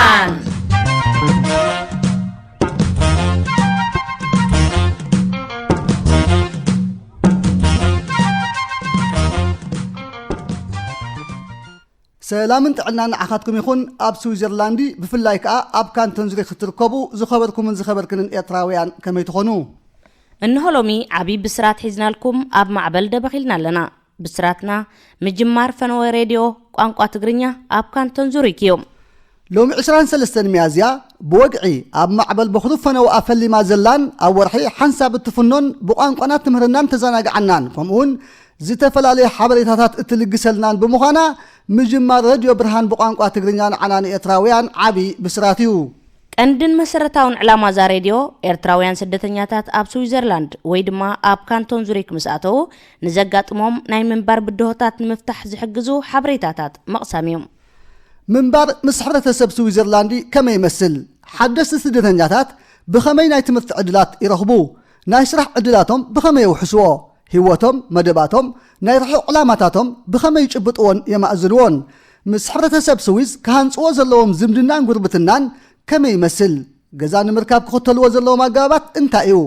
ኣን። ሰላምን ጥዕናን ንዓኻትኩም ይኹን። ኣብ ስዊዘርላንድ፣ ብፍላይ ከኣ ኣብ ካንቶን ዙሪክ እትርከቡ ዝኸበርኩምን ዝኸበርክንን ኤርትራውያን፣ ከመይ ትኾኑ? እንሆ ሎሚ ዓቢ ብስራት ሒዝናልኩም ኣብ ማዕበል ደበኺልና ኣለና። ብስራትና ምጅማር ፈነወ ሬድዮ ቋንቋ ትግርኛ ኣብ ካንቶን ዙሪክ እዩ። ሎሚ ዕስራን ሰለስተን ሚያዝያ፣ ብወግዒ ኣብ ማዕበል በኹሪ ፈነወኣ ፈሊማ ዘላን ኣብ ወርሒ ሓንሳብ እትፍኖን ብቋንቋና ትምህርናን ተዘናግዓናን፣ ከምኡውን ዝተፈላለዩ ሓበሬታታት እትልግሰልናን ብምዃና፣ ምጅማር ረድዮ ብርሃን ብቋንቋ ትግርኛ ንዓና ንኤርትራውያን ዓቢ ብስራት እዩ። ቀንድን መሰረታውን ዕላማ እዛ ሬድዮ፣ ኤርትራውያን ስደተኛታት ኣብ ስዊዘርላንድ ወይ ድማ ኣብ ካንቶን ዙሪክ ምስ ኣተዉ፣ ንዘጋጥሞም ናይ ምንባር ብድሆታት ንምፍታሕ ዝሕግዙ ሓበሬታታት ምቕሳም እዩ። ምንባር ምስ ሕብረተሰብ ስዊዘርላንድ ከመይ ይመስል? ሓደስቲ ስደተኛታት ብኸመይ ናይ ትምህርቲ ዕድላት ይረኽቡ? ናይ ስራሕ ዕድላቶም ብኸመይ የውሕስዎ? ህይወቶም፣ መደባቶም፣ ናይ ርሑቕ ዕላማታቶም ብኸመይ ይጭብጥዎን የማእዝንዎን? ምስ ሕብረተሰብ ስዊዝ ክሃንጽዎ ዘለዎም ዝምድናን ጉርብትናን ከመይ ይመስል? ገዛ ንምርካብ ክኽተልዎ ዘለዎም ኣገባባት እንታይ እዩ?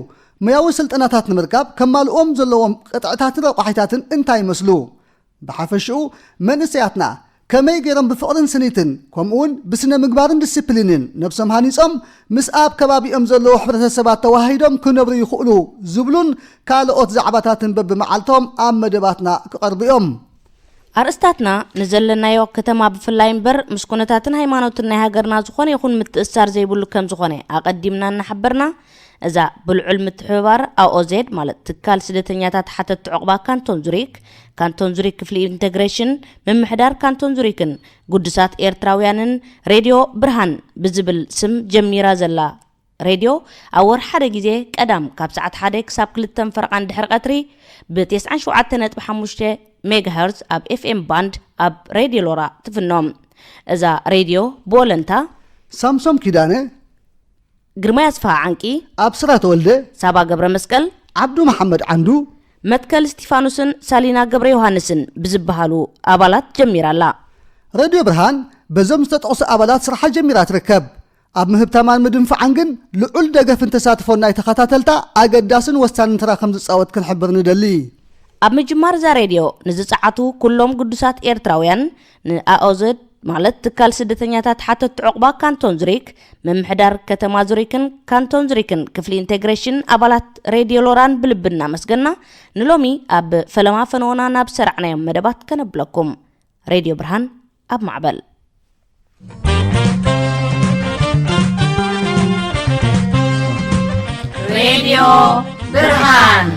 ሞያዊ ስልጠናታት ንምርካብ ከማልእዎም ዘለዎም ቅጥዕታትን ረቋሒታትን እንታይ ይመስሉ? ብሓፈሽኡ፣ መንእሰያትና ከመይ ገይሮም ብፍቕርን ስኒትን፣ ከምኡውን ብስነ ምግባርን ዲሲፕሊንን ነብሶም ሃኒጾም፣ ምስ ኣብ ከባቢኦም ዘለዉ ሕብረተሰባት ተዋሃሂዶም ክነብሩ ይኽእሉ ዝብሉን ካልኦት ዛዕባታትን በብመዓልቶም ኣብ መደባትና ክቐርቡ እዮም። ኣርእስታትና ንዘለናዮ ከተማ ብፍላይ እምበር፣ ምስ ኩነታትን ሃይማኖትን ናይ ሃገርና ዝኾነ ይኹን ምትእስሳር ዘይብሉ ከም ዝኾነ ኣቐዲምና እናሓበርና፣ እዛ ብልዑል ምትሕብባር ኣኦዜድ፣ ማለት ትካል ስደተኛታት ሓተትቲ ዑቕባ ካንቶን ዙሪክ፣ ካንቶን ዙሪክ ክፍሊ ኢንተግሬሽን፣ ምምሕዳር ካንቶን ዙሪክን ግዱሳት ኤርትራውያንን ሬድዮ ብርሃን ብዝብል ስም ጀሚራ ዘላ ሬድዮ፣ ኣብ ወርሒ ሓደ ግዜ ቀዳም ካብ ሰዓት ሓደ ክሳብ ክልተን ፈረቓን ድሕሪ ቀትሪ ብ ተስዓን ሸውዓተን ነጥቢ ሓሙሽተ ሜጋሄርዝ ኣብ ኤፍ ኤም ባንድ ኣብ ሬድዮ ሎራ ትፍኖ። እዛ ሬድዮ ብወለንታ ሳምሶም ኪዳነ፣ ግርማይ ኣስፍሃ ዓንቂ፣ ኣብስራ ተወልደ፣ ሳባ ገብረ መስቀል፣ ዓብዱ መሓመድ ዓንዱ፣ መትከል እስቲፋኖስን ሳሊና ገብረ ዮሃንስን ብዝበሃሉ ኣባላት ጀሚራ ኣላ። ሬድዮ ብርሃን በዞም ዝተጠቕሱ ኣባላት ስርሓ ጀሚራ ትርከብ። ኣብ ምህብታማን ምድንፋዓን ግን ልዑል ደገፍን ተሳትፎን ናይ ተኸታተልታ ኣገዳስን ወሳንን ተራ ከም ዝጻወት ክንሕብር ንደሊ። ኣብ ምጅማር እዛ ሬድዮ ንዝጸዓቱ ኩሎም ግዱሳት ኤርትራውያን፣ ንኣኦዘድ፣ ማለት ትካል ስደተኛታት ሓተትቲ ዑቕባ ካንቶን ዙሪክ፣ ምምሕዳር ከተማ ዙሪክን ካንቶን ዙሪክን ክፍሊ ኢንቴግሬሽን ኣባላት ሬድዮ ሎራን ብልቢ እናመስገና፣ ንሎሚ ኣብ ፈለማ ፈነወና ናብ ሰራዕናዮም መደባት ከነብለኩም። ሬድዮ ብርሃን ኣብ ማዕበል። ሬድዮ ብርሃን።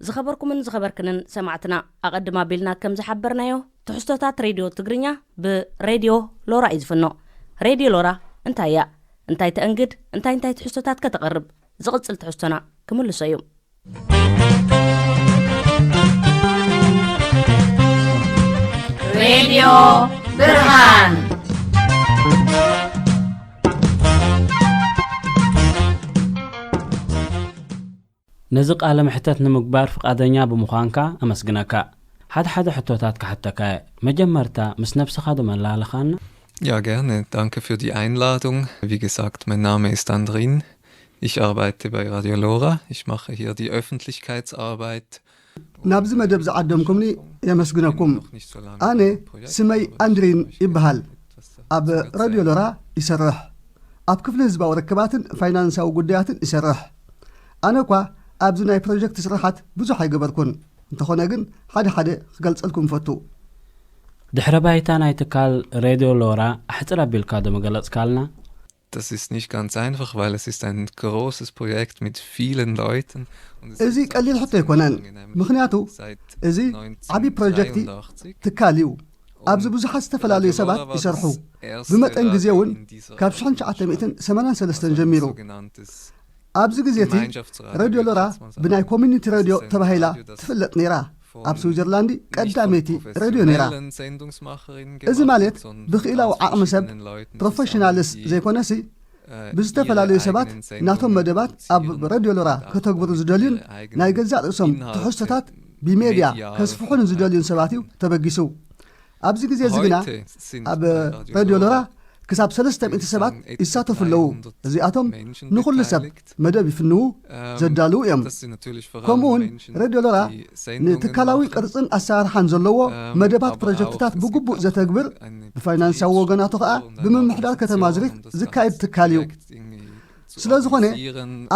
ዝኸበርኩምን ዝኸበርክንን ሰማዕትና፣ ኣቐድም ኣቢልና ከም ዝሓበርናዮ፣ ትሕዝቶታት ሬድዮ ትግርኛ ብሬድዮ ሎራ እዩ ዝፍኖ። ሬድዮ ሎራ እንታይ እያ? እንታይ ተእንግድ? እንታይ እንታይ ትሕዝቶታት ከተቕርብ? ዝቕጽል ትሕዝቶና ክምልሶ እዩ። ሬድዮ ብርሃን። ነዚ ቃለ መሕተት ንምግባር ፍቓደኛ ብምዃንካ ኣመስግነካ። ሓደ ሓደ ሕቶታት ክሓተካ እየ። መጀመርታ፣ ምስ ነብስኻ ዶ መላለኻና? Ja, gerne. Danke für die Einladung. Wie gesagt, mein Name ist Andrin. Ich arbeite bei Radio Lora. Ich mache hier die Öffentlichkeitsarbeit. ናብዚ መደብ ዝዓደምኩምኒ የመስግነኩም። ኣነ ስመይ ኣንድሪን ይበሃል። ኣብ ራድዮ ሎራ ይሰርሕ። ኣብ ክፍሊ ህዝባዊ ርክባትን ፋይናንሳዊ ጉዳያትን ይሰርሕ። ኣነ እኳ ኣብዚ ናይ ፕሮጀክት ስራሓት ብዙሕ ኣይገበርኩን። እንተኾነ ግን ሓደ ሓደ ክገልጸልኩም እፈቱ። ድሕረ ባይታ ናይ ትካል ሬድዮ ሎራ ኣሕጽር ኣቢልካ ዶ መገለጽካልና? Das ist nicht ganz einfach, weil es ist ein großes Projekt mit vielen Leuten. Und es እዚ ist ቀሊል ሕቶ ኣይኮነን። ምኽንያቱ እዚ ዓቢ ፕሮጀክት ትካል እዩ። ኣብዚ ብዙሓት ዝተፈላለዩ ሰባት ይሰርሑ። ብመጠን ግዜ እውን ካብ ሽሕን ትሽዓተ ሚእትን ሰማንያን ሰለስተን ጀሚሩ። ኣብዚ ግዜ እቲ ሬድዮ ሎራ ብናይ ኮሚኒቲ ሬድዮ ተባሂላ ትፍለጥ ነይራ። ኣብ ስዊዘርላንድ ቀዳመይቲ ሬድዮ ነይራ። እዚ ማለት ብክኢላዊ ዓቕሚ ሰብ ፕሮፌሽናልስ ዘይኮነሲ፣ ብዝተፈላለዩ ሰባት ናቶም መደባት ኣብ ሬድዮ ሎራ ከተግብሩ ዝደልዩን ናይ ገዛእ ርእሶም ትሕዝቶታት ብሜድያ ከስፍሑ ንዝደልዩን ሰባት እዩ ተበጊሱ። ኣብዚ ግዜ እዚ ግና ኣብ ሬድዮ ሎራ ክሳብ ሰለስተ ሚእቲ ሰባት ይሳተፉ ኣለዉ። እዚኣቶም ንኹሉ ሰብ መደብ ይፍንዉ፣ ዘዳልዉ እዮም። ከምኡውን ሬድዮ ሎራ ንትካላዊ ቅርጽን ኣሰራርሓን ዘለዎ መደባት ፕሮጀክትታት ብግቡእ ዘተግብር፣ ብፋይናንሳዊ ወገናቱ ከኣ ብምምሕዳር ከተማ ዝሪክ ዝካየድ ትካል እዩ። ስለ ዝኾነ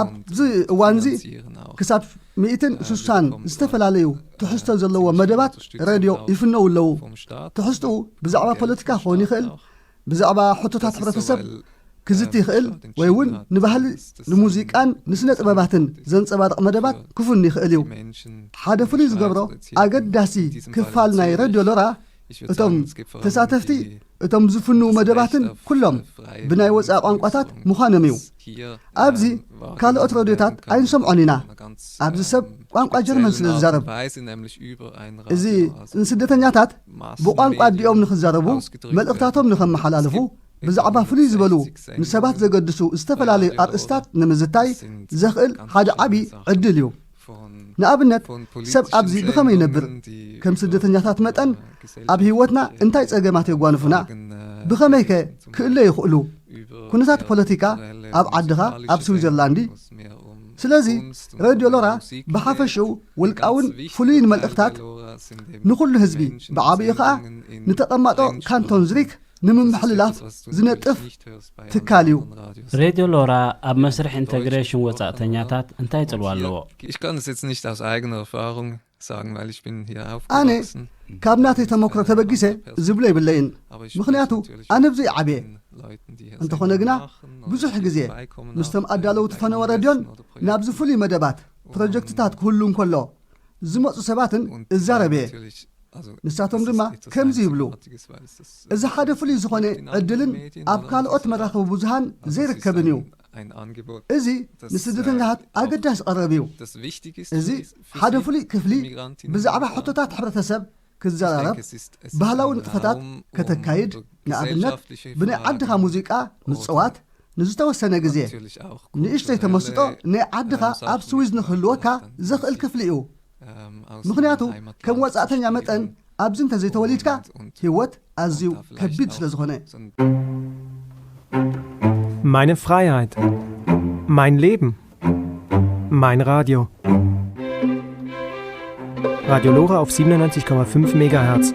ኣብዚ እዋን እዚ ክሳብ ሚእትን ስሳን ዝተፈላለዩ ትሕዝቶ ዘለዎ መደባት ሬድዮ ይፍነው ኣለዉ። ትሕዝትኡ ብዛዕባ ፖለቲካ ክኸውን ይኽእል፣ ብዛዕባ ሕቶታት ሕብረተሰብ ክዝቲ ይኽእል፣ ወይ እውን ንባህሊ፣ ንሙዚቃን ንስነ ጥበባትን ዘንጸባርቕ መደባት ክፉን ይኽእል እዩ። ሓደ ፍሉይ ዝገብሮ ኣገዳሲ ክፋል ናይ ሬድዮ ሎራ፣ እቶም ተሳተፍቲ፣ እቶም ዝፍንዉ መደባትን ኩሎም ብናይ ወፃኢ ቋንቋታት ምዃኖም እዩ። ኣብዚ ካልኦት ሬድዮታት ኣይንሰምዖን ኢና፣ ኣብዚ ሰብ ቋንቋ ጀርመን ስለ ዝዛረብ። እዚ ንስደተኛታት ብቋንቋ ኣዲኦም ንክዛረቡ፣ መልእኽታቶም ንኸመሓላልፉ፣ ብዛዕባ ፍሉይ ዝበሉ ንሰባት ዘገድሱ ዝተፈላለዩ ኣርእስታት ንምዝታይ ዘኽእል ሓደ ዓቢ ዕድል እዩ። ንኣብነት፣ ሰብ ኣብዚ ብኸመይ ይነብር? ከም ስደተኛታት መጠን ኣብ ህይወትና እንታይ ጸገማት የጓንፉና? ብኸመይከ ክእለ ይኽእሉ? ኩነታት ፖለቲካ ኣብ ዓድኻ ኣብ ስዊዘርላንዲ። ስለዚ ሬድዮ ሎራ ብሓፈሽኡ ውልቃውን ፍሉይን መልእኽታት ንኹሉ ህዝቢ፣ ብዓብዩ ኸኣ ንተቐማጦ ካንቶን ዝሪክ ንምምሕልላፍ ዝነጥፍ ትካል እዩ። ሬድዮ ሎራ ኣብ መስርሕ ኢንተግሬሽን ወጻእተኛታት እንታይ ጽልዋ ኣለዎ? Ich kann das jetzt nicht aus eigener Erfahrung sagen, weil ich bin hier ኣነ aufgewachsen. ካብ ናተይ ተመክሮ ተበጊሰ ዝብሎ የብለይን። ምኽንያቱ ኣነ ብዘይ ዓብየ። እንተኾነ ግና ብዙሕ ግዜ ምስቶም ኣዳለውቲ ፈነወ ረድዮን ናብዚ ፍሉይ መደባት ፕሮጀክትታት ክህሉ እንከሎ ዝመፁ ሰባትን እዛረብ እየ። ንሳቶም ድማ ከምዚ ይብሉ፣ እዚ ሓደ ፍሉይ ዝኾነ ዕድልን ኣብ ካልኦት መራኸቢ ብዙሃን ዘይርከብን እዩ። እዚ ንስደተኛታት ኣገዳሲ ቀረብ እዩ። እዚ ሓደ ፍሉይ ክፍሊ ብዛዕባ ሕቶታት ሕብረተሰብ ክዘራረብ፣ ባህላዊ ንጥፈታት ከተካይድ፣ ንኣብነት ብናይ ዓድኻ ሙዚቃ ምፅዋት ንዝተወሰነ ግዜ። ንእሽተይ ተመስጦ ናይ ዓድኻ ኣብ ስዊዝ ንክህልወካ ዘኽእል ክፍሊ እዩ። ምኽንያቱ ከም ወጻእተኛ መጠን ኣብዚ እንተዘይተወሊድካ ህይወት ኣዝዩ ከቢድ ስለ ዝኾነ። Meine Freiheit. Mein Leben. Mein Radio. Radio Lora auf siebenundneunzig Komma fünf Megahertz.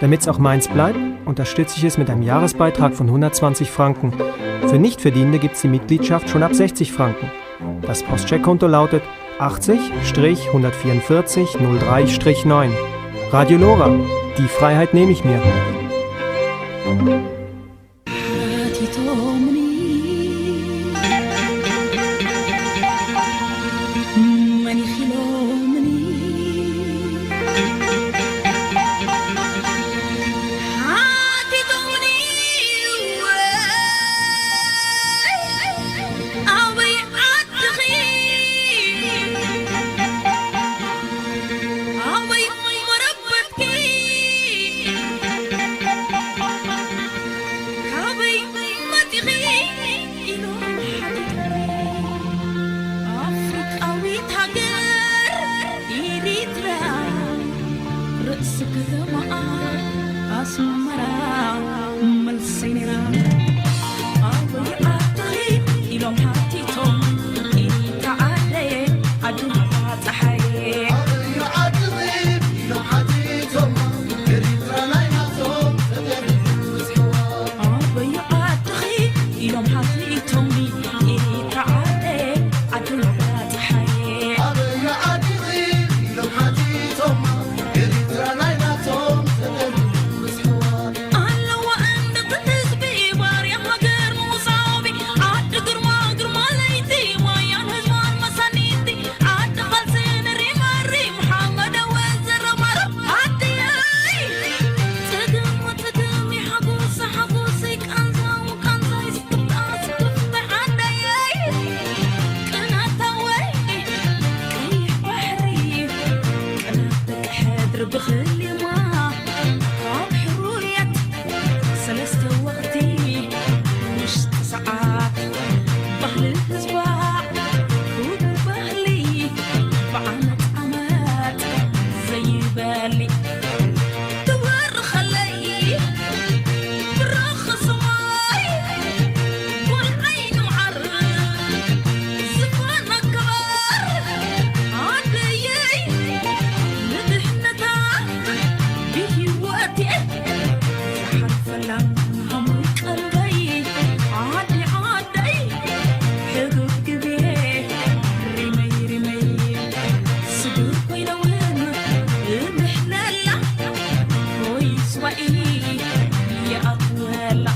Damit es auch meins bleibt, unterstütze ich es mit einem Jahresbeitrag von hundertzwanzig Franken. Für Nichtverdienende gibt es die Mitgliedschaft schon ab sechzig Franken. Das Postcheckkonto lautet achtzig vierundvierzig null drei neun. Radio Lora, die Freiheit nehme ich mir. ቀልበይ ዓዲ ዓደይ ሕግግቤ ሪመይ ሪመይ ስግር ኮይነ እውን እምሕለላ ወይ ስዋኢ ይኣትወላ።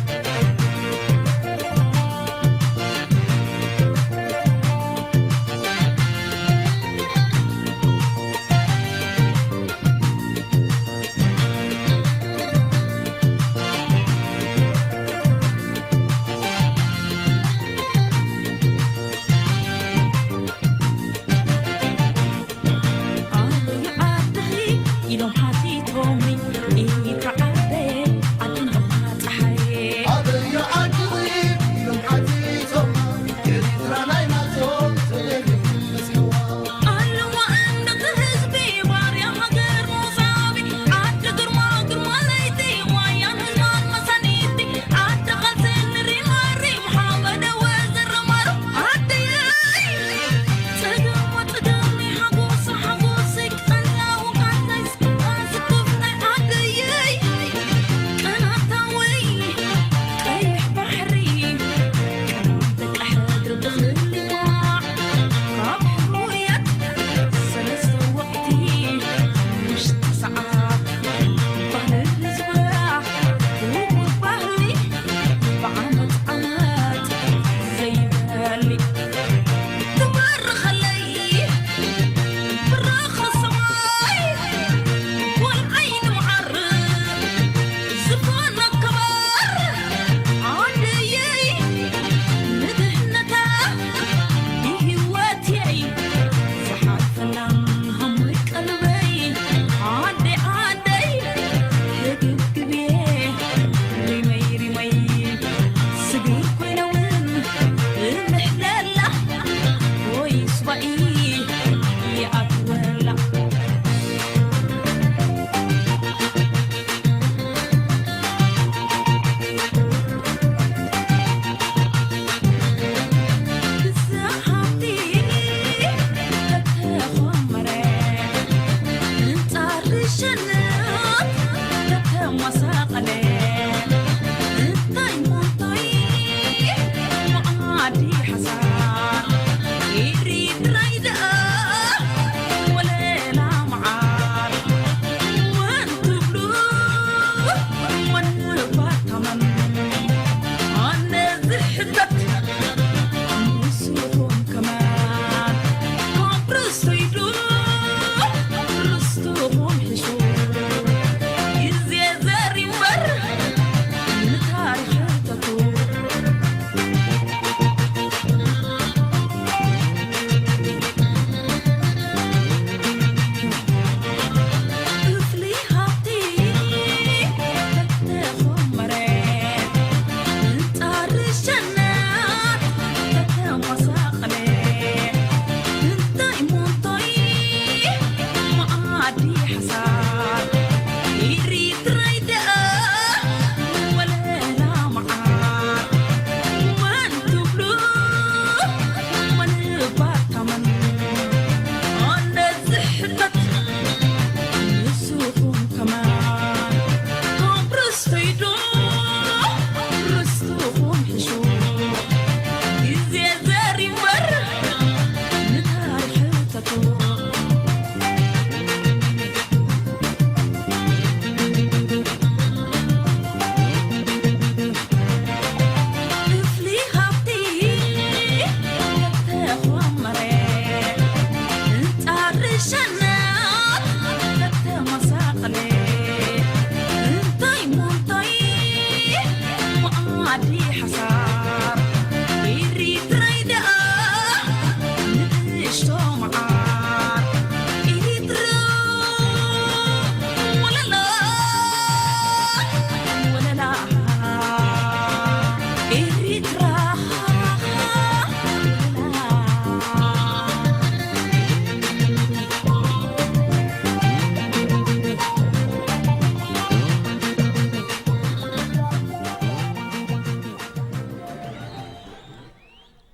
ኣበይ ዓድኺ ኢሎም ሓቲቶምኒ፣ ኤርትራ ዓደየ፣ ዓዲ እንዳ ጸሓየ። ኣበይ ዓድኺ ኢሎም ሓቲቶምኒ፣ ኤርትራ ናይ ናቶም ትብል መስልዋ። ኣለዋ እምነት ህዝቢ፣ ባርያ ሃገር ሞሳቢ፣ ዓዲ ግርማ፣ ግርማ ለይቲ፣ ዋያን ህዝባን መሳኒቲ፣ ዓዲ ቃልሲ ንሪማሪም፣ ሓመደ ወዘረማሩ፣ ዓደየይ። ጸገም ወጸገም ናይ ሓጎስ ሓጎስ ቀላው ቃልሲ ኣስኩፍ ናይ ዓደየይ። ቀናታወይ ቀይሕ ባሕሪ ቀናም ደቂ ሕድሪ ብኽሊ ዋዕ ካብ ውሩያት ሰለስተ ወቕቲ ምሽቲ ሰዓት ባህሊ ህዝባ ክቡር ባህሊ ብዓመት ዓመት ዘይበሊ ትባርኸለይ ብራኸ ሰማይ ጓል ዓይኒ መዓር ዝኾነ ክባር ዓደየይ ንድህነታ ይህወትየይ ዝሓልፈላ ሃሞይ ቀልበይ ዓደይ ዓደይ ህግግብየ ሪመይ ሪመይ ስግር ኮይነ እውን እምሕለላ ወይ ስባኢ ይኣትወላ።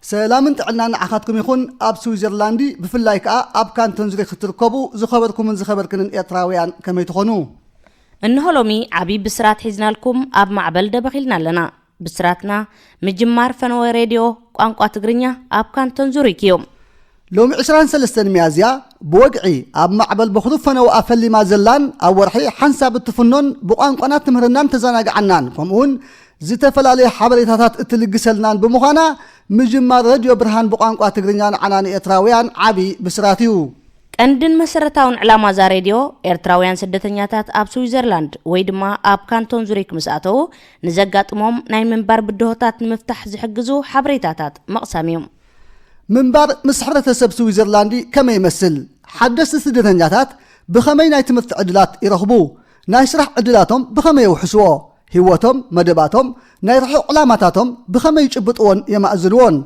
ሰላምን ጥዕናን ንዓኻትኩም ይኹን። ኣብ ስዊዘርላንድ ብፍላይ ከኣ ኣብ ካንቶን ዙሪክ እትርከቡ ዝኸበርኩምን ዝኸበርክንን ኤርትራውያን ከመይ ትኾኑ? እንሆ ሎሚ ዓቢ ብስራት ሒዝናልኩም ኣብ ማዕበል ደበኺልና ኣለና። ብስራትና ምጅማር ፈነወ ሬድዮ ቋንቋ ትግርኛ ኣብ ካንቶን ዙሪክ እዩ። ሎሚ ዕስራን ሰለስተን ሚያዝያ ብወግዒ ኣብ ማዕበል በኹሩ ፈነወ ኣፈሊማ ዘላን ኣብ ወርሒ ሓንሳብ እትፍኖን ብቋንቋና ትምህርናን ተዘናግዓናን ከምኡውን ዝተፈላለዩ ሓበሬታታት እትልግሰልናን ብምዃና ምጅማር ረድዮ ብርሃን ብቋንቋ ትግርኛ ንዓና ንኤርትራውያን ዓቢ ብስራት እዩ። ቀንድን መሰረታውን ዕላማ እዛ ሬድዮ ኤርትራውያን ስደተኛታት ኣብ ስዊዘርላንድ ወይ ድማ ኣብ ካንቶን ዙሪክ ምስ ኣተዉ ንዘጋጥሞም ናይ ምንባር ብድሆታት ንምፍታሕ ዝሕግዙ ሓበሬታታት ምቕሳም እዩ። ምንባር ምስ ሕብረተሰብ ስዊዘርላንዲ ከመይ ይመስል? ሓደስቲ ስደተኛታት ብኸመይ ናይ ትምህርቲ ዕድላት ይረኽቡ? ናይ ስራሕ ዕድላቶም ብኸመይ የውሕስዎ? ህይወቶም፣ መደባቶም፣ ናይ ርሑቕ ዕላማታቶም ብኸመይ ይጭብጥዎን የማእዝንዎን?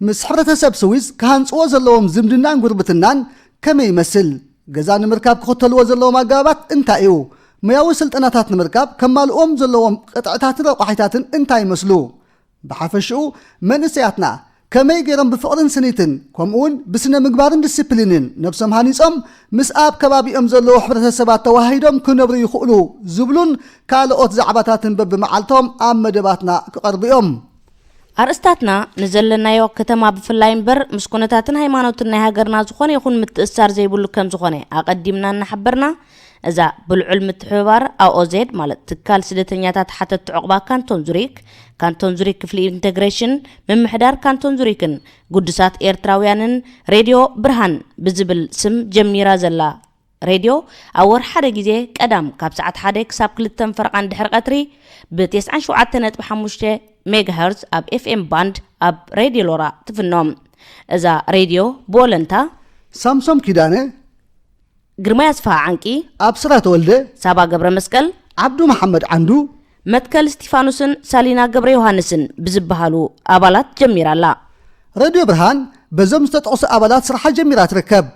ምስ ሕብረተሰብ ስዊዝ ክሃንጽዎ ዘለዎም ዝምድናን ጉርብትናን ከመይ ይመስል? ገዛ ንምርካብ ክኽተልዎ ዘለዎም ኣገባባት እንታይ እዩ? ሞያዊ ስልጠናታት ንምርካብ ከማልእዎም ዘለዎም ቅጥዕታትን ረቋሒታትን እንታይ ይመስሉ? ብሓፈሽኡ መንእሰያትና ከመይ ገይሮም ብፍቕርን ስኒትን ከምኡውን ብስነ ምግባርን ዲስፕሊንን ነብሶም ሃኒጾም ምስ ኣብ ከባቢኦም ዘለዉ ሕብረተሰባት ተዋሂዶም ክነብሩ ይኽእሉ ዝብሉን ካልኦት ዛዕባታትን በብመዓልቶም ኣብ መደባትና ክቐርቡ እዮም። ኣርእስታትና ንዘለናዮ ከተማ ብፍላይ እምበር ምስ ኩነታትን ሃይማኖትን ናይ ሃገርና ዝኾነ ይኹን ምትእስሳር ዘይብሉ ከም ዝኾነ ኣቐዲምና እናሓበርና፣ እዛ ብልዑል ምትሕብባር ኣኦዜድ ማለት ትካል ስደተኛታት ሓተት ዕቑባ ካንቶን ዙሪክ፣ ካንቶን ዙሪክ ክፍሊ ኢንተግሬሽን፣ ምምሕዳር ካንቶን ዙሪክን ጉዱሳት ኤርትራውያንን ሬድዮ ብርሃን ብዝብል ስም ጀሚራ ዘላ ሬድዮ ኣብ ወርሒ ሓደ ግዜ ቀዳም ካብ ሰዓት ሓደ ክሳብ ክልተ ፈረቓ እንድሕር ቀትሪ ብ ተስዓን ሸውዓተን ነጥቢ ሓሙሽተ ሜጋሄርዝ ኣብ ኤፍኤም ባንድ ኣብ ሬድዮ ሎራ ትፍኖ። እዛ ሬድዮ ብወለንታ ሳምሶም ኪዳነ፣ ግርማይ ኣስፍሃ ዓንቂ፣ ኣብስራ ተወልደ፣ ሳባ ገብረ መስቀል፣ ዓብዱ መሓመድ ዓንዱ፣ መትከል እስቲፋኖስን ሳሊና ገብረ ዮሃንስን ብዝበሃሉ ኣባላት ጀሚራ ኣላ። ረድዮ ብርሃን በዞም ዝተጠቕሱ ኣባላት ስርሓ ጀሚራ ትርከብ።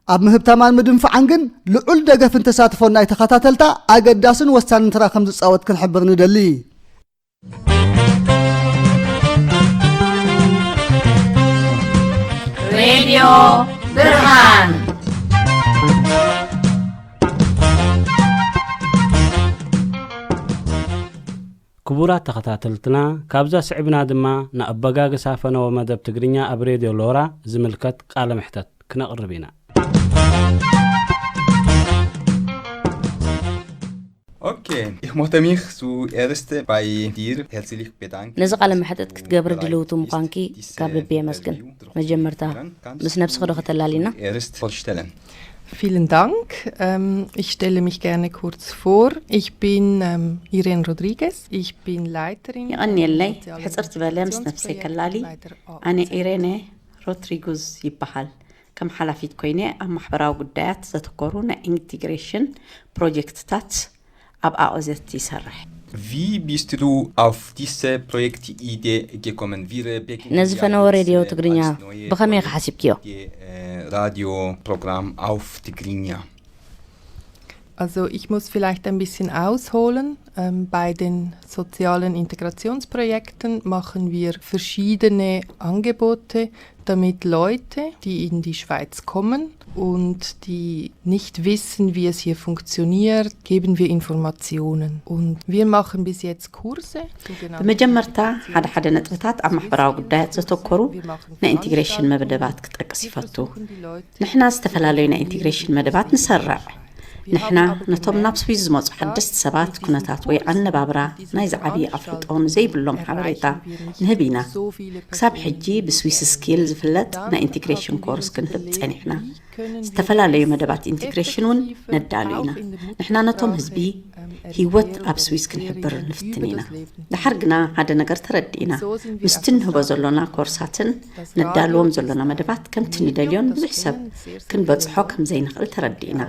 ኣብ ምህብታማን ምድንፋዓን ግን ልዑል ደገፍን ተሳትፎን ናይ ተኸታተልታ ኣገዳስን ወሳንን ተራ ከም ዝጻወት ክንሕብር ንደሊ። ሬድዮ ብርሃን። ክቡራት ተኸታተልትና፣ ካብዛ ስዒብና ድማ ንኣበጋግሳ ፈነወ መደብ ትግርኛ ኣብ ሬድዮ ሎራ ዝምልከት ቃለ መሕተት ክነቕርብ ኢና። Okay, ich möchte mich zuerst bei dir herzlich bedanken. ነዚ ቃለ መሕተት ክትገብሪ ድልውቲ ምዃንኪ ካብ ልቢ የመስግን። መጀመርታ ምስ ነብስኺ ዶ ከተላሊና? Erst vorstellen. Vielen Dank. Ähm, ich stelle mich gerne kurz vor. Ich bin ähm, Irene Rodriguez. Ich bin Leiterin. የቐንየለይ። ሕፅር ዝበለ ምስ ነብሰይ ከላሊ፣ ኣነ ኢሬነ ሮድሪጉዝ ይበሃል። ከም ሓላፊት ኮይነ ኣብ ማሕበራዊ ጉዳያት ዘተኮሩ ናይ ኢንቲግሬሽን ፕሮጀክትታት ኣብ ኣኦዘት ይሰርሕ። Wie bist du auf diese Projektidee gekommen? Wir beginnen ነዚ ja ፈነወ jetzt, ሬድዮ äh, ትግርኛ als neue ብኸመይ ኢኻ Projekt, ሓሲብክዮ? äh, Radioprogramm auf Tigrinya. Also ich muss vielleicht ein bisschen ausholen. Ähm, bei den sozialen Integrationsprojekten machen wir verschiedene Angebote, damit Leute, die in die Schweiz kommen und die nicht wissen, wie es hier funktioniert, geben wir Informationen. Und wir machen bis jetzt Kurse. ብመጀመርታ ሓደ ሓደ ነጥብታት ኣብ ማሕበራዊ ጉዳያት ዘተኮሩ ናይ ኢንቲግሬሽን መደባት ክጠቅስ ይፈቱ። ንሕና ዝተፈላለዩ ናይ ኢንቲግሬሽን መደባት ንሰርዕ። ንሕና ነቶም ናብ ስዊዝ ዝመጹ ሓደስቲ ሰባት ኩነታት ወይ ኣነባብራ ናይ ዝዓብየ ኣፍልጦ ንዘይብሎም ሓበሬታ ንህብ ኢና። ክሳብ ሕጂ ብስዊስ ስኪል ዝፍለጥ ናይ ኢንቲግሬሽን ኮርስ ክንህብ ጸኒሕና። ዝተፈላለዩ መደባት ኢንቲግሬሽን እውን ነዳሉ ኢና። ንሕና ነቶም ህዝቢ ህይወት ኣብ ስዊስ ክንሕብር ንፍትን ኢና። ደሓር ግና ሓደ ነገር ተረዲእና። ምስቲ ንህቦ ዘሎና ኮርሳትን ነዳልዎም ዘሎና መደባት ከምቲ ንደልዮን ብዙሕ ሰብ ክንበጽሖ ከም ዘይንኽእል ተረዲእና።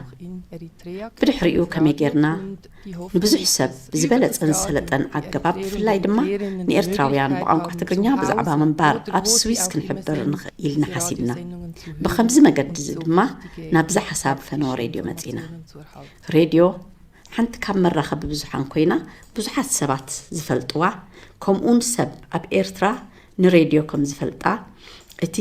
ብድሕሪኡ ከመይ ጌርና ንብዙሕ ሰብ ብዝበለጸን ዝሰለጠን ኣገባብ ብፍላይ ድማ ንኤርትራውያን ብቋንቋ ትግርኛ ብዛዕባ ምንባር ኣብ ስዊስ ክንሕብር ንኽእል ኢልና ሓሲብና። ብኸምዚ መገዲ እዚ ድማ ናብዚ ሓሳብ ፈነወ ሬድዮ መጺና። ሬድዮ ሓንቲ ካብ መራኸቢ ብዙሓን ኮይና ብዙሓት ሰባት ዝፈልጥዋ ከምኡውን ሰብ ኣብ ኤርትራ ንሬድዮ ከም ዝፈልጣ እቲ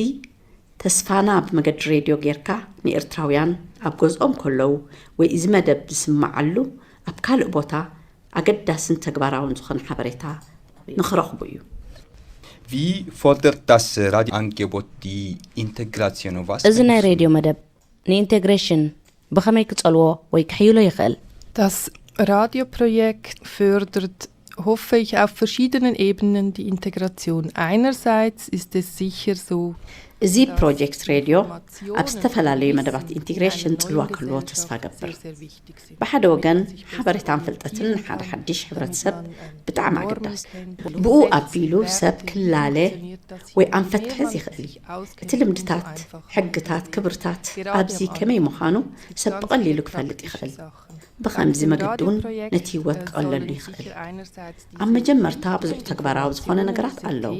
ተስፋና ብመገዲ ሬድዮ ጌርካ ንኤርትራውያን ኣብ ገዝኦም ከለዉ ወይ እዚ መደብ ዝስምዓሉ ኣብ ካልእ ቦታ ኣገዳስን ተግባራውን ዝኾነ ሓበሬታ ንኽረኽቡ እዩ። Wie fördert das Radioangebot die Integration? Was እዚ ናይ ሬድዮ መደብ ንኢንቴግሬሽን ብኸመይ ክጸልዎ ወይ ክሕይሎ ይኽእል? Das Radioprojekt fördert, hoffe ich, auf verschiedenen Ebenen die Integration. Einerseits ist es sicher so, እዚ ፕሮጀክት ሬድዮ ኣብ ዝተፈላለዩ መደባት ኢንቴግሬሽን ጽልዋ ክህልዎ ተስፋ ገብር። ብሓደ ወገን ሓበሬታን ፍልጠትን ንሓደ ሓድሽ ሕብረተሰብ ብጣዕሚ ኣገዳሲ። ብኡ ኣቢሉ ሰብ ክላለ ወይ ኣንፈት ክሕዝ ይኽእል እዩ። እቲ ልምድታት፣ ሕግታት፣ ክብርታት ኣብዚ ከመይ ምዃኑ ሰብ ብቐሊሉ ክፈልጥ ይኽእል። ብኸምዚ መገዲ እውን ነቲ ህይወት ክቐለሉ ይኽእል። ኣብ መጀመርታ ብዙሕ ተግባራዊ ዝኾነ ነገራት ኣለዉ።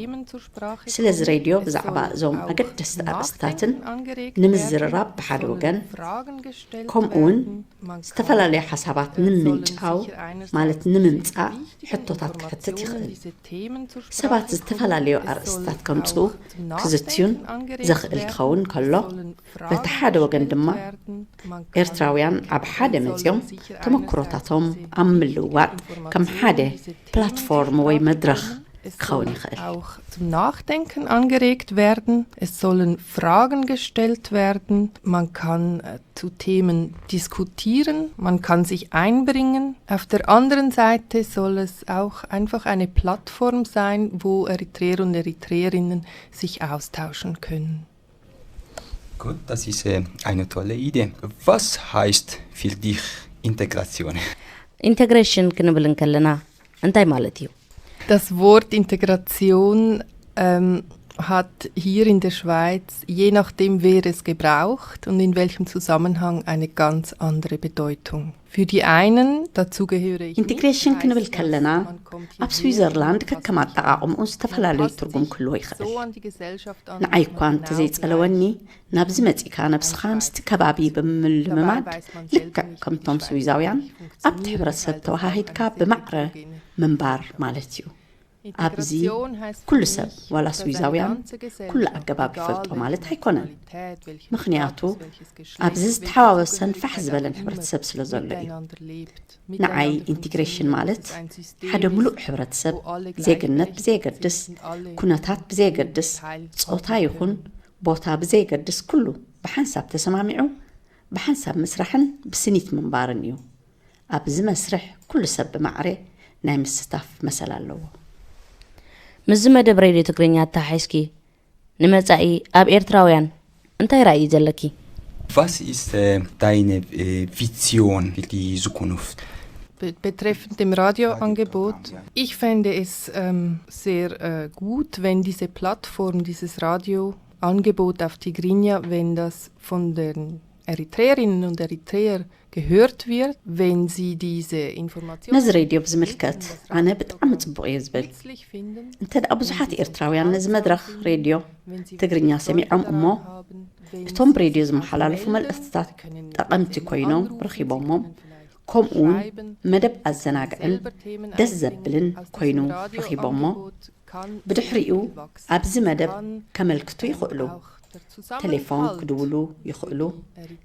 ስለዚ ሬድዮ ብዛዕባ እዞም ኣገደስቲ ኣርእስትታትን ንምዝርራብ ብሓደ ወገን ከምኡ እውን ዝተፈላለዩ ሓሳባት ንምንጫው ማለት ንምምጻእ ሕቶታት ክሕትት ይኽእል። ሰባት ዝተፈላለዩ ኣርእስትታት ከምጽኡ ክዝትዩን ዘኽእል ክኸውን ከሎ በቲ ሓደ ወገን ድማ ኤርትራውያን ኣብ ሓደ መጺኦም ተመክሮታቶም ኣብ ምልውዋጥ ከም ሓደ ፕላትፎርም ወይ መድረኽ ክኸውን ይኽእል። auch zum Nachdenken angeregt werden. Es sollen Fragen gestellt werden. Man kann äh, zu Themen diskutieren, man kann sich einbringen. Auf der anderen Seite soll es auch einfach eine Plattform sein, wo Eritreer und Eritreerinnen sich austauschen können. Gut, das ist äh, eine tolle Idee. Was heißt für dich Integration? ኢንቴግሬሽን ክንብል እንከለና እንታይ ማለት እዩ? Das Wort Integration ähm, hat hier in der Schweiz, je nachdem wer es gebraucht und in welchem Zusammenhang, eine ganz andere Bedeutung. Für die einen, dazu gehöre ich nicht, ኢንቴግሬሽን ክንብል heisst ከለና das, man kommt ኣብ hierher ስዊዘርላንድ und passt ከከም ኣጠቓቕምኡ ዝተፈላለዩ passt ትርጉም sich ክህልዎ ይኽእል። so an die Gesellschaft an, ንዓይ dass እኳ man እንተዘይጸለወኒ genau gleich ናብዚ መጺእካ ነብስኻ ምስቲ ከባቢ ብምልምማድ ልክዕ ከምቶም ስዊዛውያን ኣብቲ ሕብረተሰብ ተወሃሂድካ ብማዕረ ምንባር ማለት እዩ። ኣብዚ ኩሉ ሰብ ዋላ ስዊዛውያን ኩሉ ኣገባብ ይፈልጦ ማለት ኣይኮነን። ምኽንያቱ ኣብዚ ዝተሓዋወሰን ፋሕ ዝበለን ሕብረተሰብ ስለ ዘሎ እዩ። ንዓይ ኢንቲግሬሽን ማለት ሓደ ሙሉእ ሕብረተሰብ ዜግነት ብዘየገድስ፣ ኩነታት ብዘየገድስ፣ ጾታ ይኹን ቦታ ብዘየገድስ ኩሉ ብሓንሳብ ተሰማሚዑ ብሓንሳብ ምስራሕን ብስኒት ምንባርን እዩ። ኣብዚ መስርሕ ኩሉ ሰብ ብማዕረ ናይ ምስታፍ መሰል ኣለዎ። ምስዚ መደብ ሬድዮ ትግርኛ ኣተሓሒዝኪ ንመጻኢ ኣብ ኤርትራውያን እንታይ ራእይ ዘለኪ? Was ist äh, deine äh, Vision für die Zukunft? Be- Betreffend dem Radioangebot, ich fände es ähm, sehr äh, gut, wenn diese Plattform, dieses Radioangebot auf Tigrinya, wenn das von den Eritreerinnen und Eritreer gehört wird, wenn sie diese Informationen ነዚ ሬድዮ ብዝምልከት ኣነ ብጣዕሚ ጽቡቕ እየ ዝብል። እንተ ደኣ ብዙሓት ኤርትራውያን ነዚ መድረኽ ሬድዮ ትግርኛ ሰሚዖም እሞ እቶም ብሬድዮ ዝመሓላለፉ መልእኽትታት ጠቐምቲ ኮይኖም ረኺቦሞም፣ ከምኡ እውን መደብ ኣዘናግዕን ደስ ዘብልን ኮይኑ ረኺቦሞ፣ ብድሕሪኡ ኣብዚ መደብ ከመልክቱ ይኽእሉ። ቴሌፎን ክድውሉ ይኽእሉ፣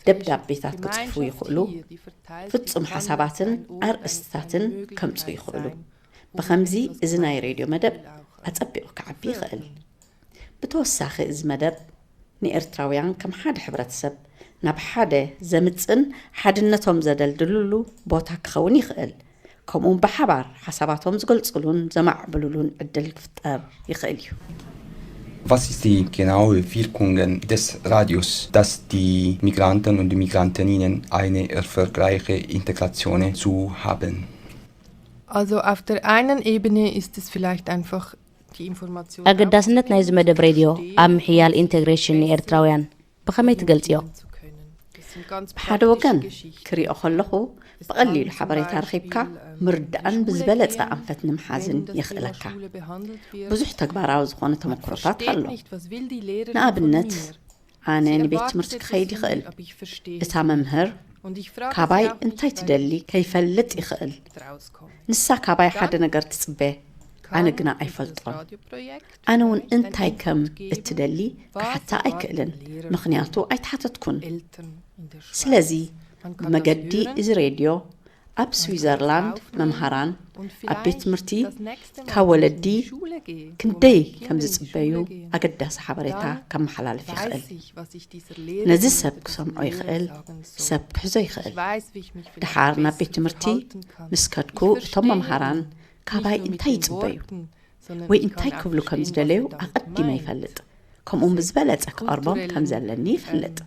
ደብዳቤታት ክጽሕፉ ይኽእሉ፣ ፍጹም ሓሳባትን ኣርእስትታትን ከምጹ ይኽእሉ። ብኸምዚ እዚ ናይ ሬድዮ መደብ ኣጸቢቑ ክዓቢ ይኽእል። ብተወሳኺ እዚ መደብ ንኤርትራውያን ከም ሓደ ሕብረተሰብ ናብ ሓደ ዘምጽእን ሓድነቶም ዘደልድልሉ ቦታ ክኸውን ይኽእል። ከምኡውን ብሓባር ሓሳባቶም ዝገልጽሉን ዘማዕብልሉን ዕድል ክፍጠር ይኽእል እዩ። Was ist die genaue Wirkungen des Radios, dass die Migranten und Migrantinnen eine erfolgreiche Integration zu haben? Also auf der einen Ebene ist es vielleicht einfach die Information ኣገዳስነት ናይዚ መደብ ሬድዮ ኣብ ምሕያል ኢንቴግሬሽን ንኤርትራውያን ብኸመይ ትገልጽዮ? ብሓደ ወገን ክሪኦ ከለኹ ብቐሊሉ ሓበሬታ ረኺብካ ምርዳእን ብዝበለጸ ኣንፈት ንምሓዝን የኽእለካ። ብዙሕ ተግባራዊ ዝኾነ ተመክሮታት ኣሎ። ንኣብነት ኣነ ንቤት ትምህርቲ ክኸይድ ይኽእል። እታ መምህር ካባይ እንታይ ትደሊ ከይፈልጥ ይኽእል። ንሳ ካባይ ሓደ ነገር ትጽበ፣ ኣነ ግና ኣይፈልጦን። ኣነ እውን እንታይ ከም እትደሊ ክሓታ ኣይክእልን፣ ምኽንያቱ ኣይተሓተትኩን። ስለዚ ብመገዲ እዚ ሬድዮ ኣብ ስዊዘርላንድ መምሃራን ኣብ ቤት ትምህርቲ ካብ ወለዲ ክንደይ ከም ዝጽበዩ ኣገዳሲ ሓበሬታ ከመሓላልፍ ይኽእል። ነዚ ሰብ ክሰምዖ ይኽእል፣ ሰብ ክሕዞ ይኽእል። ደሓር ናብ ቤት ትምህርቲ ምስ ከድኩ እቶም መምሃራን ካባይ እንታይ ይጽበዩ ወይ እንታይ ክብሉ ከም ዝደለዩ ኣቐዲመ ይፈልጥ። ከምኡውን ብዝበለጸ ክቐርቦም ከም ዘለኒ ይፈልጥ።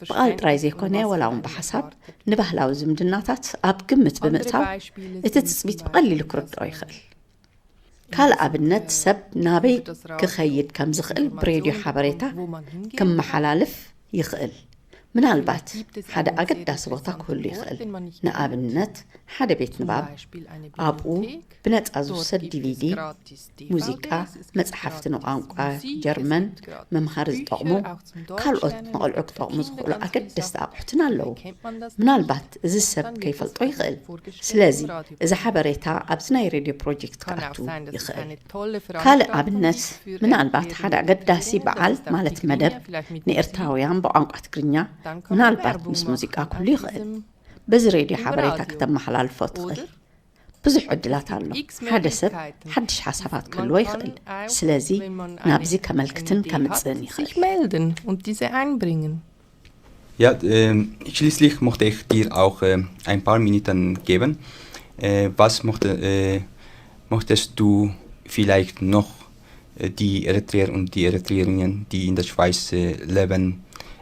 ብቓል ጥራይ ዘይኮነ፣ ወላ እውን ብሓሳብ ንባህላዊ ዝምድናታት ኣብ ግምት ብምእታው እቲ ትጽቢት ብቐሊሉ ክርድኦ ይኽእል። ካልእ ኣብነት፣ ሰብ ናበይ ክኸይድ ከም ዝኽእል ብሬድዮ ሓበሬታ ክመሓላልፍ ይኽእል። ምናልባት ሓደ ኣገዳሲ ቦታ ክህሉ ይኽእል። ንኣብነት ሓደ ቤት ንባብ፣ ኣብኡ ብነጻ ዝውሰድ ዲቪዲ፣ ሙዚቃ፣ መጽሓፍቲ ንቋንቋ ጀርመን መምሃሪ ዝጠቕሙ ካልኦት ንቖልዑ ክጠቕሙ ዝኽእሉ ኣገደስቲ ኣቑሑትን ኣለዉ። ምናልባት እዚ ሰብ ከይፈልጦ ይኽእል። ስለዚ እዚ ሓበሬታ ኣብዚ ናይ ሬድዮ ፕሮጀክት ክኣቱ ይኽእል። ካልእ ኣብነት፣ ምናልባት ሓደ ኣገዳሲ በዓል ማለት መደብ ንኤርትራውያን ብቋንቋ ትግርኛ ምናልባት ምስ ሙዚቃ ክህሉ ይኽእል። በዚ ሬድዮ ሓበሬታ ከተመሓላልፎ ትኽእል። ብዙሕ ዕድላት ኣሎ። ሓደ ሰብ ሓድሽ ሓሳባት ክህልዎ ይኽእል። ስለዚ ናብዚ ከመልክትን ከምጽእን ይኽእል። Melden und diese einbringen. Ja, ähm, schließlich möchte ich dir auch ähm, ein paar Minuten geben. Äh, was möchte, äh, möchtest du vielleicht noch äh, die Eritreer und die Eritreerinnen, die in der Schweiz äh, leben,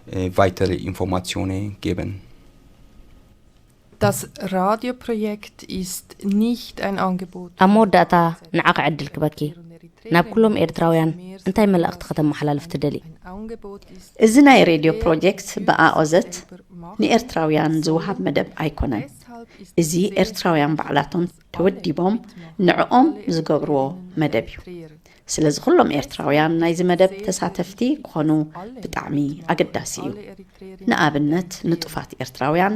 äh, weitere Informationen geben? Das Radioprojekt ist nicht ein Angebot. ኣብ መወዳእታ ንዓኺ ዕድል ክበኪ። ናብ ኩሎም ኤርትራውያን እንታይ መልእኽቲ ከተመሓላልፍ ትደሊ? እዚ ናይ ሬድዮ ፕሮጀክት ብኣኦዘት ንኤርትራውያን ዝወሃብ መደብ ኣይኮነን። እዚ ኤርትራውያን ባዕላቶም ተወዲቦም ንዕኦም ዝገብርዎ መደብ እዩ። ስለዚ ኩሎም ኤርትራውያን ናይዚ መደብ ተሳተፍቲ ክኾኑ ብጣዕሚ ኣገዳሲ እዩ። ንኣብነት ንጡፋት ኤርትራውያን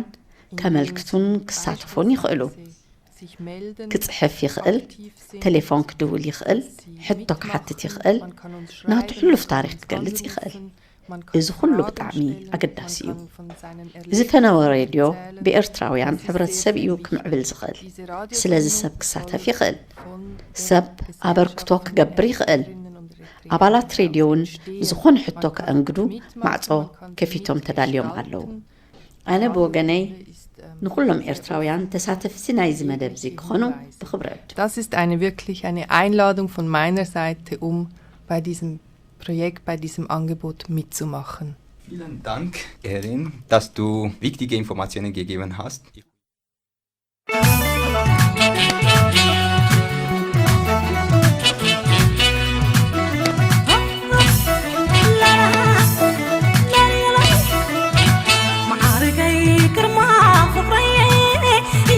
ከመልክቱን ክሳተፉን ይኽእሉ። ክጽሕፍ ይኽእል፣ ቴሌፎን ክድውል ይኽእል፣ ሕቶ ክሓትት ይኽእል፣ ናቱ ሕሉፍ ታሪኽ ክገልጽ ይኽእል። እዚ ኩሉ ብጣዕሚ ኣገዳሲ እዩ። እዚ ፈነወ ሬድዮ ብኤርትራውያን ሕብረተሰብ እዩ ክምዕብል ዝኽእል። ስለዚ ሰብ ክሳተፍ ይኽእል። ሰብ ኣበርክቶ ክገብር ይኽእል። ኣባላት ሬድዮ እውን ዝኾነ ሕቶ ከእንግዱ ማዕጾ ከፊቶም ተዳልዮም ኣለዉ። ኣነ ብወገነይ ንኹሎም ኤርትራውያን ተሳተፍቲ ናይዚ መደብ እዚ ክኾኑ ብኽብሪ ዕድም። Das ist eine wirklich eine Einladung von meiner Seite, um bei diesem Projekt, bei diesem Angebot mitzumachen. Vielen Dank, Erin, dass du wichtige Informationen gegeben hast. መዓርገይ ግርማ ፍቕረየ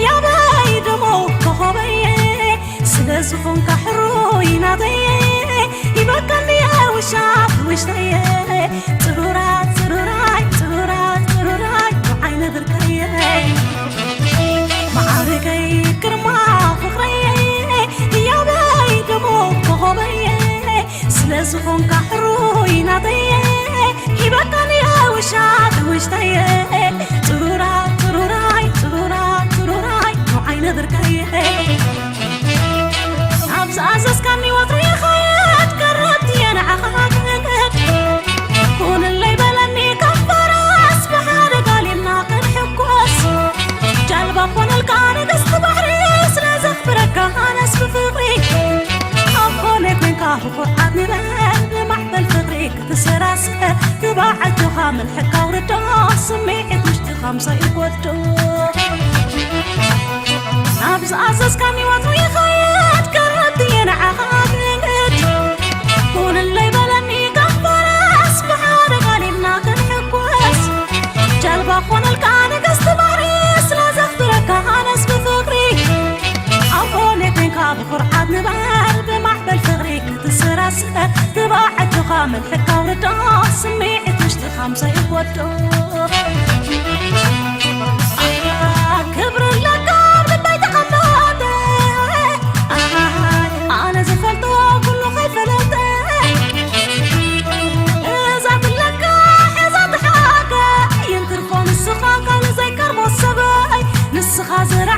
ያበይ ደሞ ኮኸበየ ስለ ዝኾንካ ሕሩይ ናተየ ይበቀልየ ውሻ ውሽተየ ጽሩራ ጽሩራይ ጽሩራ ጽሩራይ ዓይነ ብርከየ መዓርገይ ግርማ ፍቕረየ ያበይ ደሞ ኮኸበየ ስለ ዝኾንካ ሕሩይ ናተየ ሂበካንየ ውሻ ውሽተየ ጽሩራ ጽሩራይ ጽሩራ ጽሩራይ ንዓይነ ብርከየ ናብ ዝኣዘዝካኒ ወትሩ ይኸይድ ቀረብትየ ንዓኻ ክእንግድ ኩንለይ በለኒ ካብ ፈረስ ብሓደ ጋሊብና ክንሕጎስ ጃልባ ኮነልካ ንግስቲ ባሕሪ ስለ ዘኽብረካ ኣነስ ብፍቕሪ ኣብ ጎነይ ኮንካ ብኹርዓት ንበል ብማዕበል ፍቕሪ ክትሰራስር ግባዓትኻ መልሕካ ውርዶ ስምዒት ውሽጥኻ ምሳይ ይጎዶ ናብ ዝኣዘዝካኒ ወትሩ ይኸይድ ቀረብትየ ንዓኻ ክእንግድ ኩንለይ በለኒ ካብ ፈረስ ብሓደ ጋሊብና ክንሕጎስ ጃልባ ኮነልካ ንግስቲ ባሕሪ ስለ ዘኽብረካ ኣነስ ብፍቕሪ ኣብ ጎነይ ኮንካ ብኹርዓት ንበር ብማዕበል ፍቕሪ ክትሰራስር ግባዓትኻ መልሕካ ውርዶ ስምዒት ውሽጥኻ ምሳይ ይጎዶ ክብሪ ኣለካ ኣብ ልበይ ተቐመጠ ኣነ ዝፈልጦ ኩሉ ከይፈለጠ እዛ ትለካ እዛ ትሓቀ ይንትርፎ ንስኻ ካልእ ዘይቀርቦ ሰበይ ንስኻ ዝረ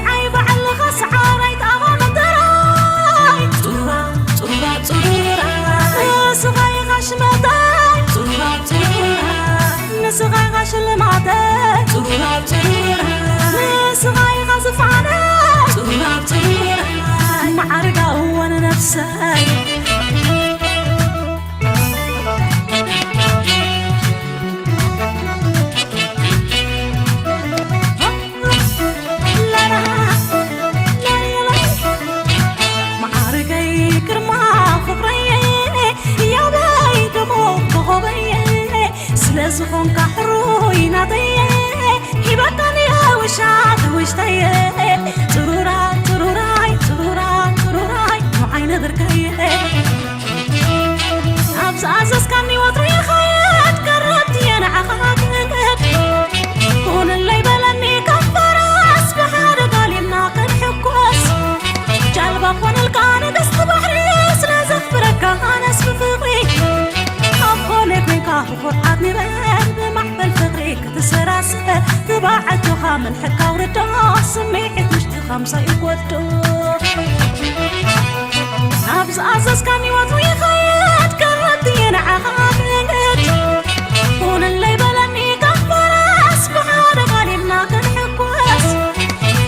ሰይ ማዓርገይ ግርማ ፍቕረየ ያበይ ደሞ ኮኾበየ ስለ ዝኾንካ ሕሩይ ናተየ ሂበካንየ ውሻ ትውሽተየ ጥሩራ ጥሩራይ ጥሩራ ጥሩራይ ንዓይነ ብርከየ ኣብ ዝኣዘዝካኒ ወትሩ ይኸይድ ቀረብትየ ንዓኻ ክእንግድ ኩንለይ በለኒ ከም ፈረስ ብሓደ ጋሊብና ክንሕኮስ ጃልባ ኮነልካ ንግስቲ ባሕሪ ስለ ዘኽብረካ ኣነስ ብፍቕሪ ኣብ ጎነይ ኮንካ ብኹርዓት ንበር ብማዕበል ፍቕሪ ክትሰራስር ትባዕ ኣጆኻ መልሕካ ውርዶ ስምዒት ውሽጥኻ ምሳይ ይጎዶ ናብ ዝኣዘዝካኒ ወትሩ ይኸይድ ቀረብትየ ንዓኻ ክእንግድ ኩንለይ በለኒ ከም ፈረስ ብሓደ ጋሊብና ክንሕኮስ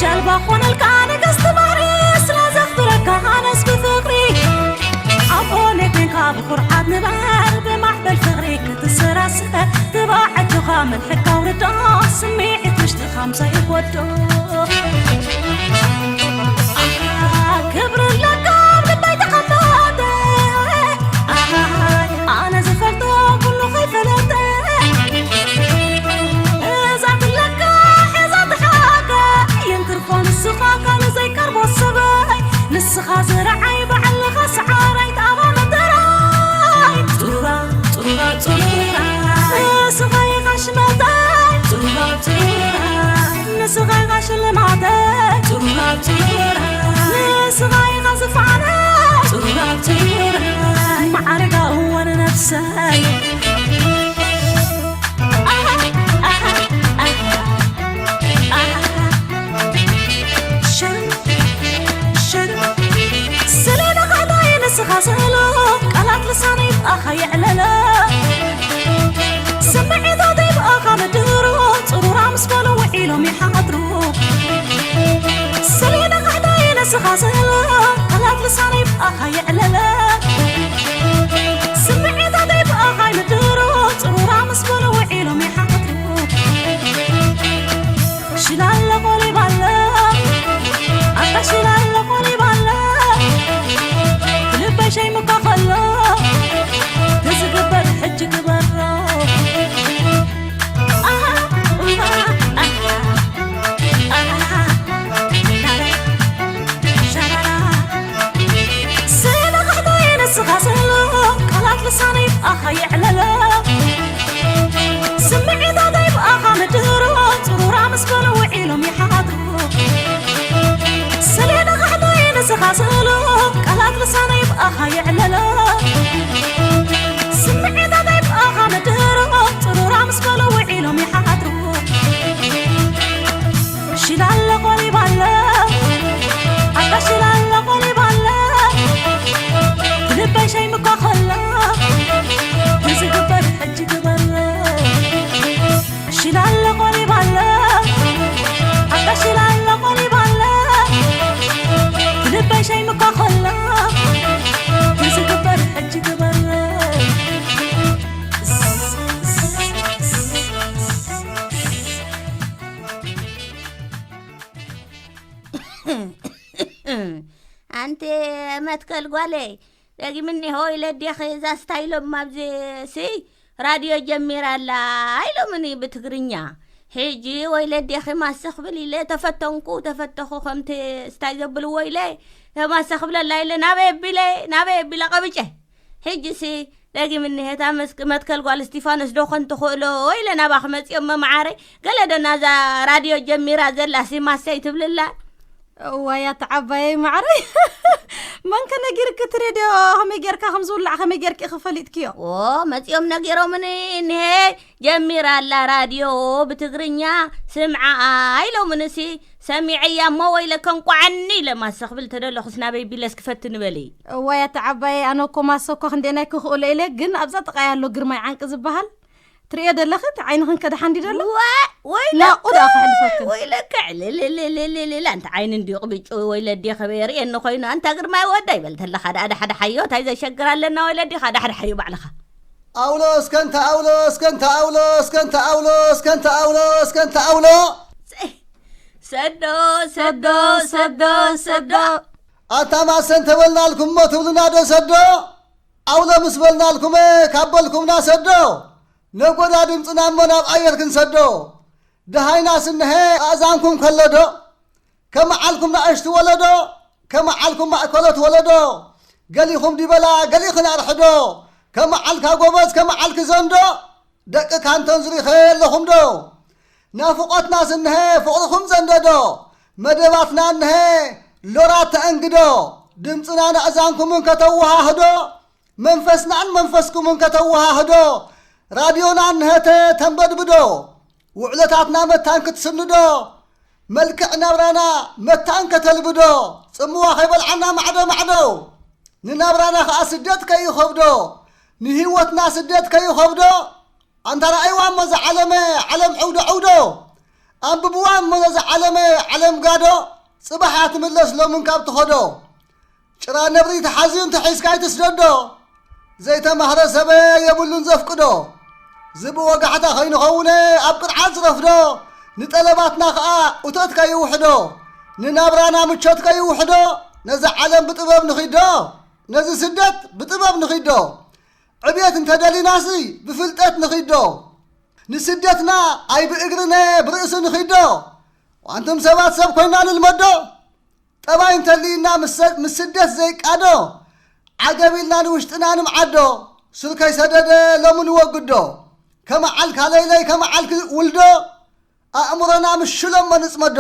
ጃልባ ኮነልካ ንግስቲ ባሕሪ ስለ ዘኽብረካ ኣነስ ብፍቕሪ ኣብ ጎነይ ኮንካ ብኹርዓት ንበር ብማዕበል ፍቕሪ ክትሰራስር ትባዕ ኣጆኻ መልሕካ ውርዶ ስምዒት ውሽጥኻ ምሳይ ይጎዶ ክብሪ ኣለካ ኣብ ልበይ ተቐመጠ ኣነ ዝፈልጦ ኩሉ ከይፈለጠ እዛ ትለካ ሒዛ ትሓቀ ይንክርፎ ንስኻ ካልእ ዘይቀርቦ ሰበይ ንስኻ ዝረዓይ ባዕልኻ ሰዓራይ ጣባ መጠራይ ጡራ ጡራ ጡራ ንስኻ ኢኻ ሽመታይ ጡራ ጡራ ንስኻ ኢኻ ሽልማተይ ጡራ ጡራ ንስኻ ኢኻ ዝፋነ ጡራ ጡራ ማዓረጋ እወን ነፍሰይ ስለ ንኻእላይ ንስኻ ስእሎ ቃላት ልሳነይ ብኣኻ የዕለለ ስምዒታተይ ብኣኻ ምድሩ ፅሩራ ምስ በሉ ውዒሎም ይሓድሩ ስለ ንኻእላይ ንስኻ ስእሎ ቃላት ልሳነይ ብኣኻ የዕለለ ስምዒታተይ ብኣኻ ምድሩ ፅሩራ ምስ በሉ ውዒሎም ይሓድሩ ሽላለ ቆሊባለ ኣታ ሽላለ ቆሊባለ ልበይ ሸይምካ ከሎ ንዝግበር ሕጂ ግበሮ ስለ ንስኻ ስእሎ ቃላት ልሳነይ ብኣኻ የዕለለ ስምዒታተይ ብኣኻ ምድሮ ፅሩራ ምስ በሉ ውዒሎም ይሓድሩ ስለ ንኻሕተይ ንስኻ ስእሎ ቃላት ልሳነይ ብኣኻ የዕለለ ስምዒታተይ ብኣኻ ምድሮ ፅሩራ ምስ በሉ ውዒሎም ይሓድሩ ሽላለ ቆሊባለ ኣታ ሽላለ ቆሊባለ ልበይ ሸይምካ ከሎ ንዝግበር ሕጂ ግበሮ ሽላለ ቆሊባለ ኣታ ሽላለ ቆሊባለ ልበይ ሸይምካ ከሎ ንዝግበር ሕጂ ግበሮ ኣንቲ መትከል ጓለይ ደጊምኒ ሆይ ለዴኺ እዛ ስታይሎም ኣብዚ ሲ ራድዮ ጀሚራ ኣላ ኢሎምኒ ብትግርኛ ሕጂ ወይ ለዴኺ ማሰኽብል ኢለ ተፈተንኩ ተፈተኹ ከምቲ ስታይ ዘብልዎ ኢለ ማሰኽብለላ ኢለ ናበይ ኣቢለ ናበይ ኣቢለ ቀብጨ ሕጂ ሲ ደጊምኒ ሄታ መስክ መትከል ጓል እስቲፋኖስ ዶ ኾን ትኽእሎ ኢለ ናባኺ መፂኦም መማዓረይ ገለ ዶ ናዛ ራድዮ ጀሚራ ዘላ ሲ ማሰይ ትብልላ እዋይ ኣቲ ዓባየይ ማዕረይ መን ከነጊርኪ እቲ ሬድዮ ከመይ ጌርካ ከም ዝውላዕ ከመይ ጌርኪ ኢኺ ፈሊጥክዮ ኦ መፂኦም ነጊሮምኒ እኒሄ ጀሚራ ኣላ ራድዮ ብትግርኛ ስምዓኣ ኢሎምንሲ ሰሚዐያ እሞ ወይለ ከንቋዓኒ ኢለ ማሰ ክብል ተደለኹስ ናበይ ቢለስ ክፈትኒ በሊ እዋይ ኣቲ ዓባየይ ኣነ እኮ ማሰ እኮ ክንደየናይ ክኽእሎ ኢለ ግን ኣብዛ ጥቓይ ኣሎ ግርማይ ዓንቂ ዝበሃል ትርእዮ ዘለኺ እቲ ዓይንኽን ከድሓን ድዩ ዘሎ? ዋ፣ ወይለከ፣ ናቑ ደኣ ከሕልፈክን። ወይለከ፣ ዕልልልልልልል፣ ኣንቲ ዓይኒ እንዲዩ ቅብጭ፣ ወይለዲ ከበይ የርእየኒ ኮይኑ፣ ኣንታ ግርማይ ወደይ በል ተለኻ ደኣ ደሓደሓዮ፣ እንታይ ዘሸግር ኣለና ወይለዲ፣ ኻ ደሓደሓዮ ባዕልኻ። ኣውሎ እስከ እንተ ኣውሎ፣ እስከ እንተ ኣውሎ፣ እስከ እንተ ኣውሎ፣ እስከ እንተ ኣውሎ፣ እስከ እንተ ኣውሎ። ሰዶ፣ ሰዶ፣ ሰዶ፣ ሰዶ። ኣታ ማሰ እንተበልናልኩም እሞ ትብሉና ዶ ሰዶ? ኣውሎ ምስ በልናልኩመ ካብ በልኩምና ሰዶ። ነጎዳ ድምፅና እሞ ናብ ኣየር ክንሰዶ። ደሃይናስ እንሀ ኣእዛንኩም ከሎ ዶ? ከመዓልኩም ናእሽቱ ወለዶ፣ ከመዓልኩም ማእከሎት ወለዶ። ገሊኹም ዲበላ፣ ገሊኽን ኣርሕዶ። ከመዓልካ ጎበዝ፣ ከመዓልኪ ዘንዶ። ደቂ ካንቶን ዝሪኸ ኣለኹም ዶ? ናፍቖትናስ እንሀ ፍቕርኹም ዘንደዶ። መደባትና እንሀ ሎራት ተኣንግዶ። ድምፅና ናእዛንኩምን ከተወሃህዶ። መንፈስናን መንፈስኩምን ከተወሃህዶ። ራድዮና እንሀተ ተንበድብዶ። ውዕለታትና መታን ክትስንዶ። መልክዕ ናብራና መታን ከተልብዶ። ጽምዋ ከይበልዓና ማዕዶ ማዕዶ። ንናብራና ኸኣ ስደት ከይኸብዶ። ንህይወትና ስደት ከይኸብዶ። ኣንታ ረኣይዋ እሞ እዛ ዓለመ፣ ዓለም ዕውዶ ዕውዶ። ኣንብብዋ እሞ ነዛ ዓለመ፣ ዓለም ጋዶ። ጽባሕ እያ ትምለስ ሎምን ካብ ትኸዶ። ጭራ ነብሪ ተሓዝዩ እንተሒዝካ ኣይትስደዶ። ዘይተማህረ ሰበ የብሉን ዘፍቅዶ። ዝብኢ ወጋሕታ ከይንኸውነ ኣብ ቅርዓት ዝረፍዶ። ንጠለባትና ኸኣ እቶት ከይውሕዶ። ንናብራና ምቾት ከይውሕዶ። ነዛ ዓለም ብጥበብ ንኺዶ። ነዚ ስደት ብጥበብ ንኺዶ። ዕብየት እንተደሊናሲ ብፍልጠት ንኺዶ። ንስደትና ኣይ ብእግርነ ብርእሲ ንኺዶ። ኣንቱም ሰባት ሰብ ኮይና ንልመዶ። ጠባይ እንተልይና ምስ ሰ-፣ ምስ ስደት ዘይቃዶ። ዓገብ ኢልና ንውሽጥና ንምዓዶ። ሱር ከይሰደደ ሎሚ ንወግዶ። ከመዓልካ ለይለይ ከመዓልኪ ውልዶ። ኣእምሮና ምስ ሽሎሞ ንጽመዶ።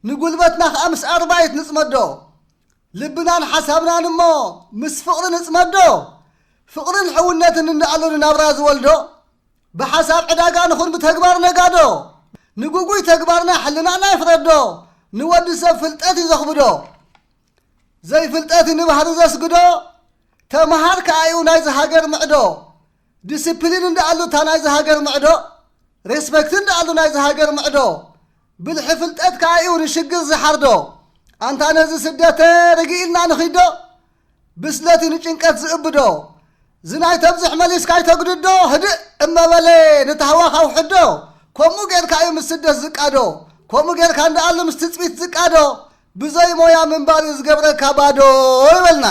ንጉልበትና ኸኣ ምስ ኣርባይት ንጽመዶ። ልብናን ሓሳብናን እሞ ምስ ፍቕሪ ንጽመዶ። ፍቕርን ሕውነትን እንዳኣሉ ንናብራ ዝወልዶ። ብሓሳብ ዕዳጋ ንኹን ብተግባር ነጋዶ። ንግጉይ ተግባርና ሕልናና ይፍረዶ። ንወዲ ሰብ ፍልጠት እዩ ዘኽብዶ። ዘይፍልጠት እዩ ንባህሪ ዘስግዶ። ተምሃር ከኣ እዩ ናይዚ ሃገር ምዕዶ። ዲስፕሊን እንዳኣሉ እታ ናይዚ ሃገር ምዕዶ። ሬስፔክት እንዳኣሉ ናይዚ ሃገር ምዕዶ። ብልሒ ፍልጠት ከኣ እዩ ንሽግር ዝሓርዶ። ኣንታ ነዚ ስደተ ርግእ ኢልና ንኺዶ። ብስለት እዩ ንጭንቀት ዝእብዶ። ዝናይ ተብዝሕ መሊስካ ኣይተግድዶ። ህድእ እመበለ ንታህዋኽ ኣውሕዶ። ከምኡ ጌርካ እዩ ምስ ስደት ዝቃዶ። ከምኡ ጌርካ እንዳኣሉ ምስ ትጽቢት ዝቃዶ። ብዘይ ሞያ ምንባር እዩ ዝገብረካ ባዶ። ይበልና።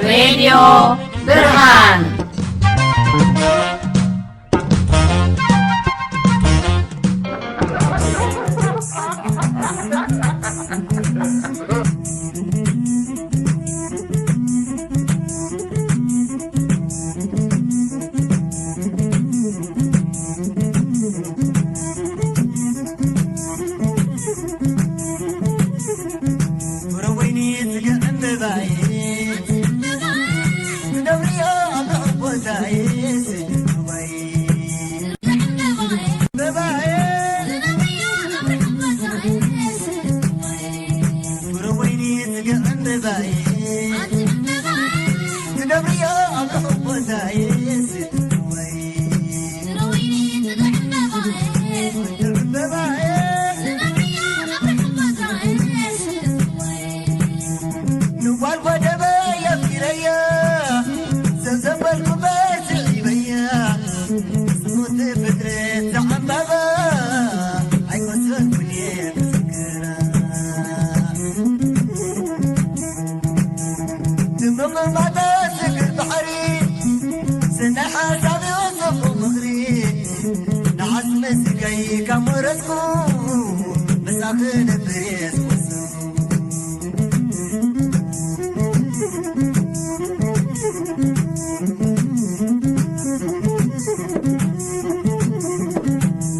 ሬድዮ ብርሃን። ፍረ ወይኒ ጽግዕ ዕምባባየ፣ ትነብርዮ ኣብ ርሑቕ ቦታየ፣ ስድርባየ። ዕምባባየ፣ ፍረ ወይኒ ጽግዕ ዕምባባየ፣ ትነብርዮ ኣብ ርሑቕ ቦታየ፣ ስድርባየ። ንጓል ጓደበ የፍቅረያ፣ ዘዘንበልኩ በስዒበያ፣ ጽኑት ፍጥረት ዘዕምባባ፣ ኣይኮሰልኩን እየ ምስክራ። ድምቕ ማታ ስግር ባሕሪ፣ ሰናይ ሓሳብ ይወሰኹ ምኽሪ፣ ንዓስመ ስጋይ ካብ ወረስኩ፣ ምሳኺ ነብር የስወስኹ።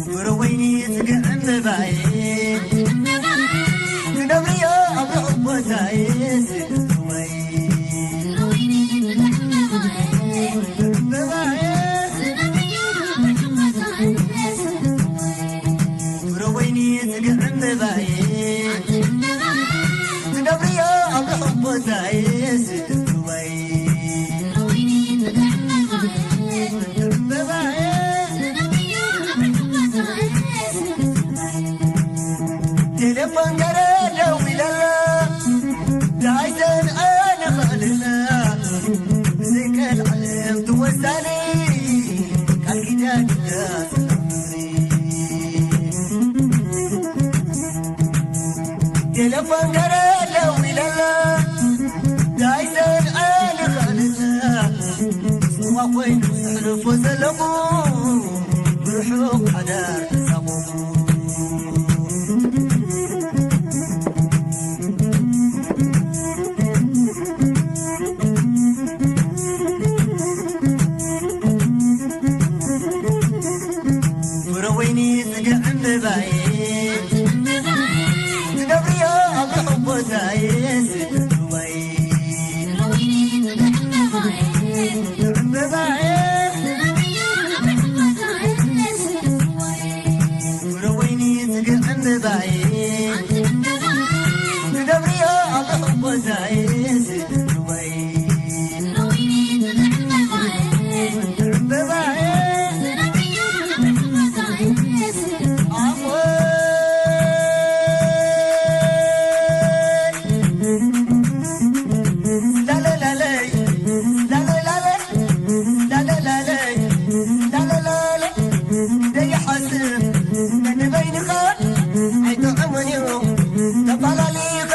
ፍረ ወይኒ ጽግዕ ዕምባባየ፣ ክነብርዮ ኣብ ርሑቕ ቦታየ፣ ስድርባየ። ዕምባባየ፣ ፍረ ወይኒ ጽግዕ ዕምባባየ፣ ክነብርዮ ኣብ ርሑቕ ቦታየ፣ ስድርባየ። ፈንገረ ደው ኢለላ ዳይሰን ኣነ ኻልላ ብዘይ ቀልዓለም ትወሳኒ ቃል ኪዳን እያ። ቴሌፎን ገረ ደው ኢለላ ዳይሰን ኣነ ኻልላ ጽዋ ኮይኑ ዘሕልፎ ዘለኹ ብርሑቕ ሓዳር ተሳቑ። ፍረ ወይኒ ጽግዕ ዕምበባይ ትነብርዮ ኣብ ርሑቕ ቦታይ ስድርዋይ ዕምበባይ ፍረ ወይኒ ጽግዕ ዕምበባይ ትነብርዮ ኣብ ርሑቕ ቦታይ ስድርዋይ ተፈላሊኻ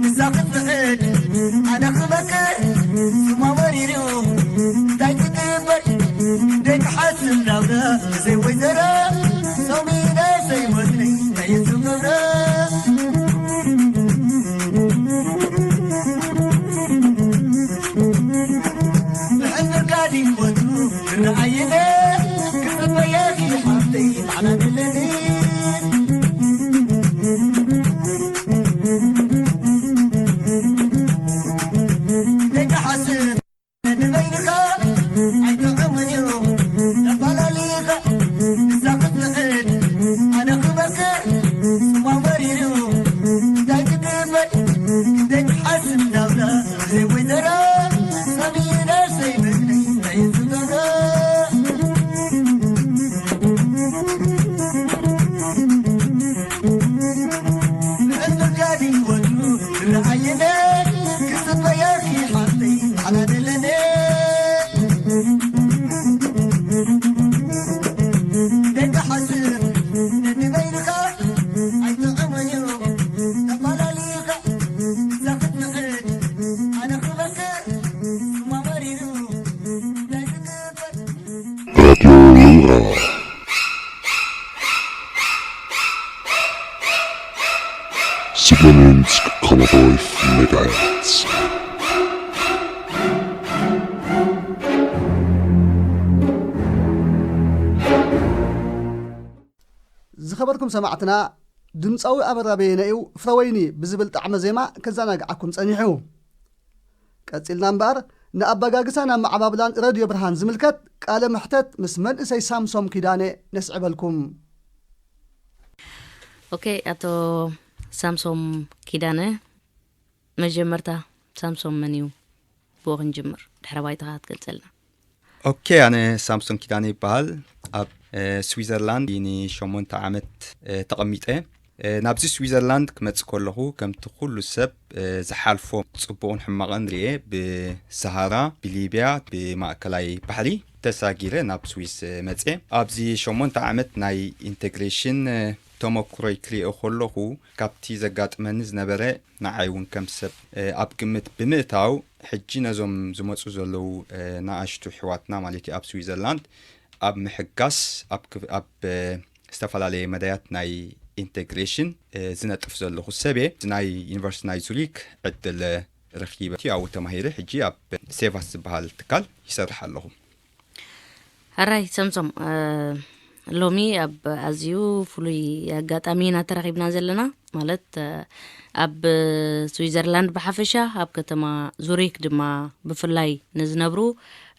ንሳ ክትፍዕል ኣነ ክመክር ስማ ወሪሩ እንታይ ትግበር ደቂ ሓስብ ናብራ ብዘይ ወይዘራ ሶሚና ዘይሞትኒ ከየዝገብራ ብሕልምካ ዲንጎቱ ንረኣየነ ክጽበየኪ ሓፍተይ ማዕና ደለኒ ደቂ ሓስብ ንበይንኻ ኣይጥዕምን እዩ ተባላሊኻ ንሳ ክትንዕድ ኣነ ክመክር ጽዋ ወሪሩ እንታይ ትግበር ክንደይ ትሓስብ ናብራ ብዘይ ወይዘራ ሰሚና ዘይመግነይ ናይ ዝገብራ ንዕልምካ ዲወቱ ንዓየነ ክጽበየኪ ሓፍተይ ሓላደለነ ደቂ ሓስብ ነቲ በይንኻ ኣይጥዕምን እዩ ተባላሊኻ ንሳ ክትንዕድ ኣነ ክበክር ስማ መሪሩ እንታይ ዝግበር Radio Lura. Signalens Commodore Megahertz. ዝኸበርኩም ሰማዕትና፣ ድምፃዊ ኣበራ በየነ እዩ ፍረወይኒ ብዝብል ጣዕመ ዜማ ከዘናግዓኩም ጸኒሑ። ቀጺልና እምበኣር፣ ንኣበጋግሳን ኣመዓባብላን ረድዮ ብርሃን ዝምልከት ቃለ መሕተት ምስ መንእሰይ ሳምሶም ኪዳነ ነስዕበልኩም። ኦኬ፣ ኣቶ ሳምሶም ኪዳነ፣ መጀመርታ ሳምሶም መን እዩ? ብኡ ክንጅምር፣ ድሕረ ባይታኻ ክትገልጸልና። ኦኬ፣ ኣነ ሳምሶን ኪዳነ ይበሃል። ኣብ፣ እ፣ ስዊዘርላንድ ንሸሞንተ ዓመት፣ እ፣ ተቐሚጠ። እ፣ ናብዚ ስዊዘርላንድ ክመጽእ ከለኹ ከምቲ ኩሉ ሰብ፣ እ፣ ዝሓልፎ ጽቡቕን ሕማቕን ርኤ ብሰሃራ፣ ብሊብያ፣ ብማእከላይ ባሕሪ ተሳጊረ ናብ ስዊስ፣ እ፣ መጽየ። ኣብዚ ሸሞንተ ዓመት ናይ ኢንተግሬሽን፣ እ፣ ተመኩሮይ ክርእዮ ከለኹ ካብቲ ዘጋጥመኒ ዝነበረ ንዓይ እውን ከም ሰብ፣ እ፣ ኣብ ግምት ብምእታው ሕጂ ነዞም ዝመጹ ዘለዉ፣ እ፣ ንኣሽቱ ኣሕዋትና ማለት እዩ ኣብ ስዊዘርላንድ ኣብ ምሕጋስ ኣብ ክብ-፣ ኣብ፣ እ፣ ዝተፈላለየ መዳያት ናይ ኢንተግሬሽን፣ እ፣ ዝነጥፍ ዘለኹ ሰብ እየ። ናይ ዩኒቨርሲቲ ናይ ዙሪክ ዕድል ረኺበ ኣብኡ ተማሂረ ሕጂ ኣብ ሴቫስ ዝበሃል ትካል ይሰርሕ ኣለኹ። ሕራይ ሰምሶም፣ እ፣ ሎሚ ኣብ ኣዝዩ ፍሉይ ኣጋጣሚ ኢና ተራኺብና ዘለና። ማለት፣ እ፣ ኣብ ስዊዘርላንድ ብሓፈሻ፣ ኣብ ከተማ ዙሪክ ድማ ብፍላይ ንዝነብሩ፣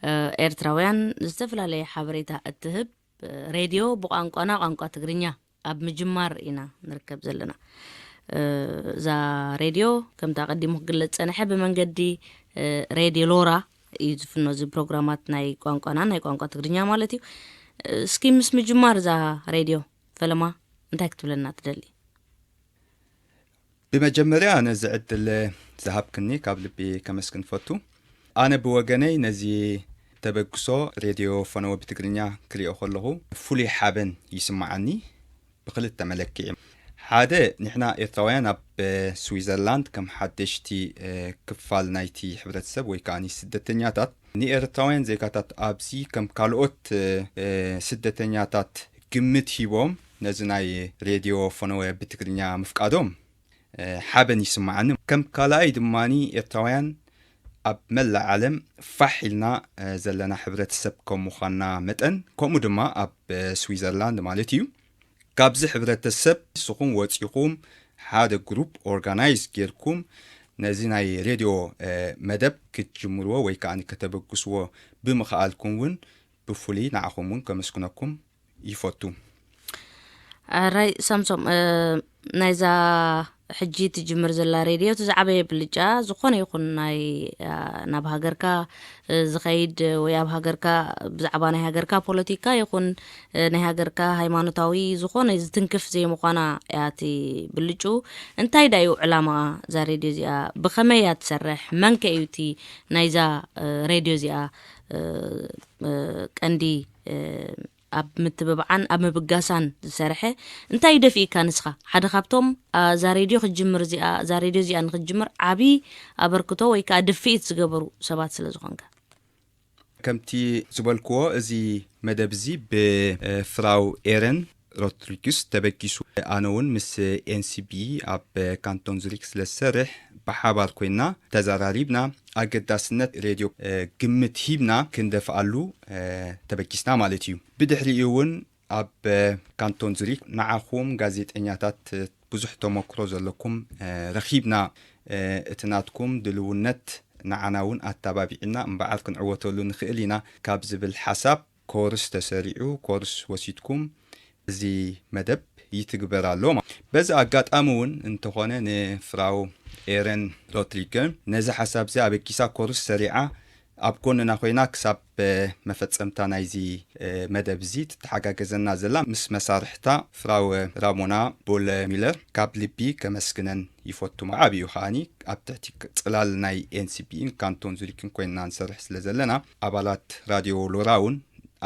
እ፣ ኤርትራውያን ዝተፈላለየ ሓበሬታ እትህብ፣ እ፣ ሬድዮ ብቋንቋና፣ ቋንቋ ትግርኛ ኣብ ምጅማር ኢና ንርከብ ዘለና። እ፣ እዛ ሬድዮ፣ ከምቲ ኣቐዲሙ ክግለጽ ጸንሐ፣ ብመንገዲ፣ እ፣ ሬድዮ ሎራ እዩ ዝፍኖ፣ እዚ ፕሮግራማት ናይ ቋንቋና፣ ናይ ቋንቋ ትግርኛ ማለት እዩ። እ፣ እስኪ ምስ ምጅማር እዛ ሬድዮ፣ ፈለማ እንታይ ክትብለና ትደሊ? ብመጀመርያ ነዚ ዕድል ዝሃብክኒ ካብ ልቢ ከመስግን ፈቱ። ኣነ ብወገነይ ነዚ ተበግሶ ሬድዮ ፈነወ ብትግርኛ ክሪኦ ከለኹ ፍሉይ ሓበን ይስምዓኒ። ብክልተ መለክዒ። ሓደ፣ ንሕና ኤርትራውያን ኣብ ስዊዘርላንድ ከም ሓደሽቲ ክፋል ናይቲ ሕብረተሰብ ወይ ከዓ ስደተኛታት፣ ንኤርትራውያን ዜጋታት ኣብዚ ከም ካልኦት ስደተኛታት ግምት ሂቦም ነዚ ናይ ሬድዮ ፈነወ ብትግርኛ ምፍቃዶም ሓበን ይስምዓኒ። ከም ካልኣይ ድማ ኤርትራውያን ኣብ መላእ ዓለም ፋሕ ኢልና ዘለና ሕብረተሰብ ከም ምዃንና መጠን፣ ከምኡ ድማ ኣብ ስዊዘርላንድ ማለት እዩ፣ ካብዚ ሕብረተሰብ ንስኹም ወፂኹም ሓደ ግሩፕ ኦርጋናይዝ ጌርኩም ነዚ ናይ ሬድዮ መደብ ክትጅምርዎ ወይ ከዓ ከተበግስዎ ብምኽኣልኩም እውን ብፍሉይ ንዓኹም እውን ከመስግነኩም ይፈቱ። ኣራይ ሳምሶም፣ ናይዛ ሕጂ ትጅምር ዘላ ሬድዮ እቲ ዝዓበየ ብልጫ ዝኾነ ይኹን ናይ ናብ ሃገርካ ዝኸይድ ወይ ኣብ ሃገርካ ብዛዕባ ናይ ሃገርካ ፖለቲካ ይኹን ናይ ሃገርካ ሃይማኖታዊ ዝኾነ ዝትንክፍ ዘይምዃና እያ እቲ ብልጩ። እንታይ ዳዩ ዕላማ እዛ ሬድዮ እዚኣ? ብኸመይ እያ ትሰርሕ? መን ከ እዩ እቲ ናይዛ ሬድዮ እዚኣ ቀንዲ ኣብ ምትብባዓን ኣብ ምብጋሳን ዝሰርሐ? እንታይ ደፊእካ ንስኻ ሓደ ካብቶም እዛ ሬድዮ ክትጅምር እዚኣ እዛ ሬድዮ እዚኣ ንክትጅምር ዓብዪ ኣበርክቶ ወይ ከዓ ድፍኢት ዝገበሩ ሰባት ስለ ዝኾንካ? ከምቲ ዝበልክዎ እዚ መደብ እዚ ብፍራው ኤረን ሮድሪግስ ተበጊሱ። ኣነ እውን ምስ ኤንሲቢ ኣብ ካንቶን ዙሪክ ስለ ዝሰርሕ ብሓባር ኮይና ተዘራሪብና ኣገዳስነት ሬድዮ ግምት ሂብና ክንደፍኣሉ ተበጊስና ማለት እዩ። ብድሕሪኡ እውን ኣብ ካንቶን ዙሪክ ንዓኹም ጋዜጠኛታት ብዙሕ ተመክሮ ዘለኩም ረኺብና፣ እቲ ናትኩም ድልውነት ንዓና እውን ኣተባቢዕና እምበኣር ክንዕወተሉ ንኽእል ኢና ካብ ዝብል ሓሳብ ኮርስ ተሰሪዑ ኮርስ ወሲድኩም እዚ መደብ ይትግበር ኣሎ። በዚ ኣጋጣሚ እውን እንተኾነ ንፍራው ኤረን ሮድሪገን ነዚ ሓሳብ እዚ ኣበጊሳ ኮርስ ሰሪዓ ኣብ ጎንና ኮይና ክሳብ መፈጸምታ ናይዚ መደብ እዚ ትተሓጋገዘና ዘላ ምስ መሳርሕታ ፍራው ራሞና ቦለ ሚለር ካብ ልቢ ከመስግነን ይፈቱ። ዓብዩ ከዓኒ ኣብ ትሕቲ ጽላል ናይ ኤንሲቢኢን ካንቶን ዙሪክን ኮይንና ንሰርሕ ስለ ዘለና ኣባላት ራድዮ ሎራ እውን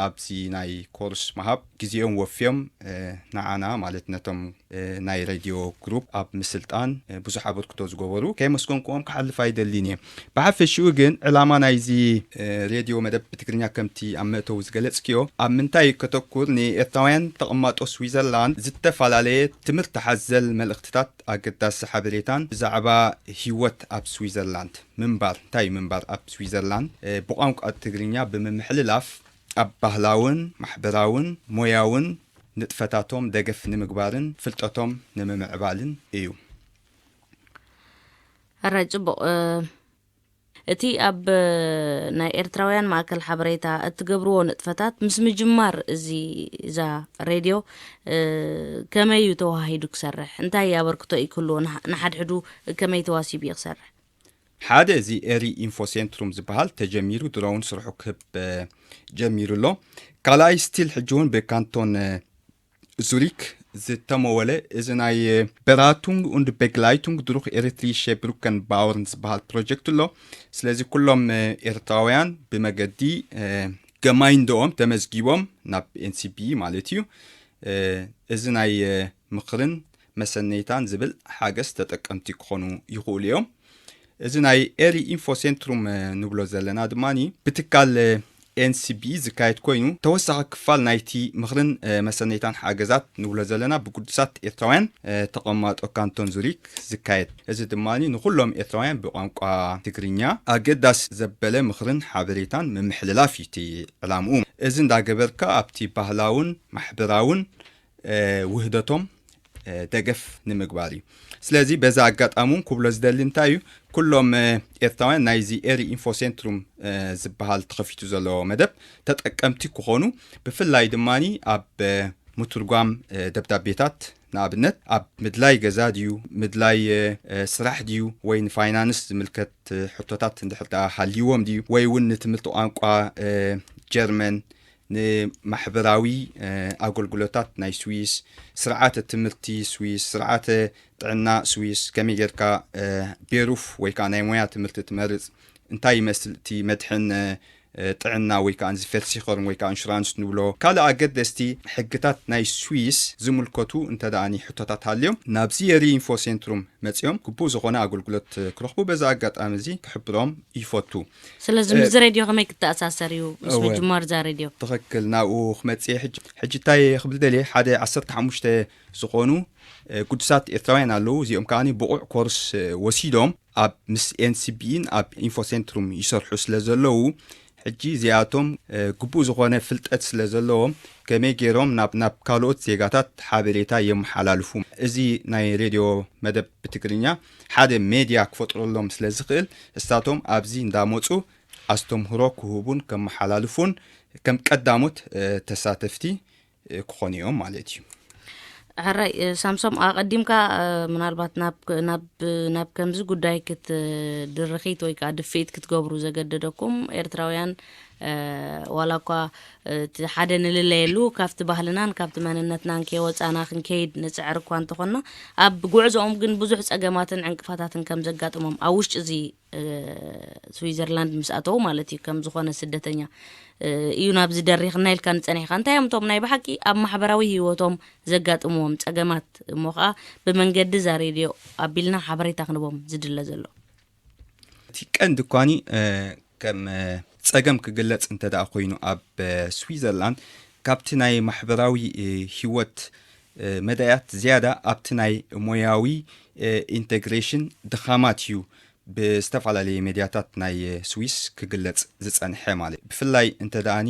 ኣብዚ ናይ ኮርስ ምሃብ ግዜኦም ወፍዮም ንዓና ማለት ነቶም ናይ ሬድዮ ግሩፕ ኣብ ምስልጣን ብዙሕ ኣበርክቶ ዝገበሩ ከየመስገንኩዎም ክሓልፍ ኣይደልን እየ። ብሓፈሽኡ ግን ዕላማ ናይዚ ሬድዮ መደብ ብትግርኛ ከምቲ ኣብ መእተዊ ዝገለጽክዮ ኣብ ምንታይ ከተኩር ንኤርትራውያን ተቐማጦ ስዊዘርላንድ ዝተፈላለየ ትምህርቲ ሓዘል መልእኽትታት ኣገዳሲ ሓበሬታን ብዛዕባ ህይወት ኣብ ስዊዘርላንድ ምንባር እንታይ ምንባር ኣብ ስዊዘርላንድ ብቋንቋ ትግርኛ ብምምሕልላፍ ኣብ ባህላውን ማሕበራውን ሞያውን ንጥፈታቶም ደገፍ ንምግባርን ፍልጠቶም ንምምዕባልን እዩ። ኣራይ ጽቡቕ። እቲ ኣብ ናይ ኤርትራውያን ማእከል ሓበሬታ እትገብርዎ ንጥፈታት ምስ ምጅማር እዚ እዛ ሬድዮ ከመይ እዩ ተዋሂዱ ክሰርሕ? እንታይ ኣበርክቶ እዩ ክህልዎ ንሓድሕዱ ከመይ ተዋሲቡ እዩ ክሰርሕ? ሓደ እዚ ኤሪ ኢንፎ ሴንትሩም ዝበሃል ተጀሚሩ ድሮውን ስርሑ ክህብ ጀሚሩ ኣሎ። ካልኣይ ስቲል ሕጂ እውን ብካንቶን ዙሪክ ዝተመወለ እዚ ናይ በራቱንግ und Begleitung durch Eritrische Brückenbauern ዝበሃል ፕሮጀክት ኣሎ። ስለዚ ኩሎም ኤርትራውያን ብመገዲ ገማይንዶኦም ተመዝጊቦም ናብ ኤንሲቢ ማለት እዩ እዚ ናይ ምኽርን መሰነይታን ዝብል ሓገዝ ተጠቀምቲ ክኾኑ ይኽእሉ እዮም። እዚ ናይ ኤሪ ኢንፎ ሴንትሩም ንብሎ ዘለና ድማ ብትካል ኤንሲቢ ዝካየድ ኮይኑ ተወሳኺ ክፋል ናይቲ ምኽርን መሰነይታን ሓገዛት ንብሎ ዘለና ብግዱሳት ኤርትራውያን ተቐማጦ ካንቶን ዙሪክ ዝካየድ። እዚ ድማ ንኩሎም ኤርትራውያን ብቋንቋ ትግርኛ ኣገዳስ ዘበለ ምኽርን ሓበሬታን ምምሕልላፍ እዩ እቲ ዕላምኡ። እዚ እንዳገበርካ ኣብቲ ባህላውን ማሕበራውን ውህደቶም ደገፍ ንምግባር እዩ። ስለዚ በዛ ኣጋጣሚ እውን ክብሎ ዝደሊ እንታይ እዩ፣ ኩሎም ኤርትራውያን ናይዚ ኤሪ ኢንፎ ሴንትሩም ዝበሃል ተኸፊቱ ዘሎ መደብ ተጠቀምቲ ክኾኑ፣ ብፍላይ ድማ ኣብ ምትርጓም ደብዳቤታት ንኣብነት ኣብ ምድላይ ገዛ ድዩ ምድላይ ስራሕ ድዩ ወይ ንፋይናንስ ዝምልከት ሕቶታት እንድሕር ደኣ ሃልይዎም ድዩ ወይ እውን ንትምህርቲ ቋንቋ ጀርመን ንማሕበራዊ ኣገልግሎታት ናይ ስዊስ፣ ስርዓተ ትምህርቲ ስዊስ፣ ስርዓተ ጥዕና ስዊስ ከመይ ጌርካ ቤሩፍ ወይ ከዓ ናይ ሞያ ትምህርቲ ትመርፅ፣ እንታይ ይመስል እቲ መድሕን ጥዕና ወይ ከዓ እዚ ፌርሲኸርን ወይ ከዓ ኢንሹራንስ ንብሎ፣ ካልእ ኣገደስቲ ሕግታት ናይ ስዊስ ዝምልከቱ እንተ ደኣኒ ሕቶታት ሃልዮም ናብዚ የሪ ኢንፎ ሴንትሩም መፂኦም ግቡእ ዝኾነ ኣገልግሎት ክረኽቡ በዚ ኣጋጣሚ እዚ ክሕብሮም ይፈቱ። ስለዚ ምስ ሬድዮ ከመይ ክተኣሳሰር እዩ ምስ ምጅማር እዛ ሬድዮ? ትኽክል፣ ናብኡ ክመፅእ ሕጂ። ሕጂ እንታይ ክብል ደልየ፣ ሓደ ዓሰርተ ሓሙሽተ ዝኾኑ ግዱሳት ኤርትራውያን ኣለዉ። እዚኦም ከዓ ብቑዕ ኮርስ ወሲዶም ኣብ ምስ ኤንሲቢን ኣብ ኢንፎ ሴንትሩም ይሰርሑ ስለ ዘለዉ፣ ሕጂ እዚኣቶም ግቡእ ዝኾነ ፍልጠት ስለ ዘለዎም ከመይ ገይሮም ናብ ናብ ካልኦት ዜጋታት ሓበሬታ የመሓላልፉ። እዚ ናይ ሬድዮ መደብ ብትግርኛ ሓደ ሜድያ ክፈጥረሎም ስለ ዝኽእል፣ እሳቶም ኣብዚ እንዳመፁ ኣስተምህሮ ክህቡን ከመሓላልፉን ከም ቀዳሞት ተሳተፍቲ ክኾኑ እዮም ማለት እዩ። ሕራይ ሳምሶም፣ ኣቐዲምካ ምናልባት ናብ ከምዚ ጉዳይ ክትድርኺት ወይ ከዓ ድፍኢት ክትገብሩ ዘገደደኩም ኤርትራውያን ዋላ እኳ እቲ ሓደ ንልለየሉ ካብቲ ባህልናን ካብቲ መንነትናን ከይወፃና ክንከይድ ንፅዕር እኳ እንተኾንና፣ ኣብ ጉዕዞኦም ግን ብዙሕ ፀገማትን ዕንቅፋታትን ከም ዘጋጥሞም ኣብ ውሽጢ እዚ ስዊዘርላንድ ምስ ኣተዉ ማለት እዩ፣ ከም ዝኾነ ስደተኛ እዩ ናብዚ ደሪኽና ኢልካ ንፀኒሕካ። እንታይ እዮም እቶም ናይ ብሓቂ ኣብ ማሕበራዊ ህይወቶም ዘጋጥምዎም ፀገማት እሞ ከዓ ብመንገዲ እዛ ሬድዮ ኣቢልና ሓበሬታ ክንቦም ዝድለ ዘሎ? እቲ ቀንዲ እኳኒ ከም ፀገም ክግለፅ እንተ ደኣ ኮይኑ ኣብ ስዊዘርላንድ ካብቲ ናይ ማሕበራዊ ህይወት መዳያት ዝያዳ ኣብቲ ናይ ሞያዊ ኢንቴግሬሽን ድኻማት እዩ ብዝተፈላለየ ሜድያታት ናይ ስዊስ ክግለጽ ዝጸንሐ ማለት። ብፍላይ እንተ ደኣኒ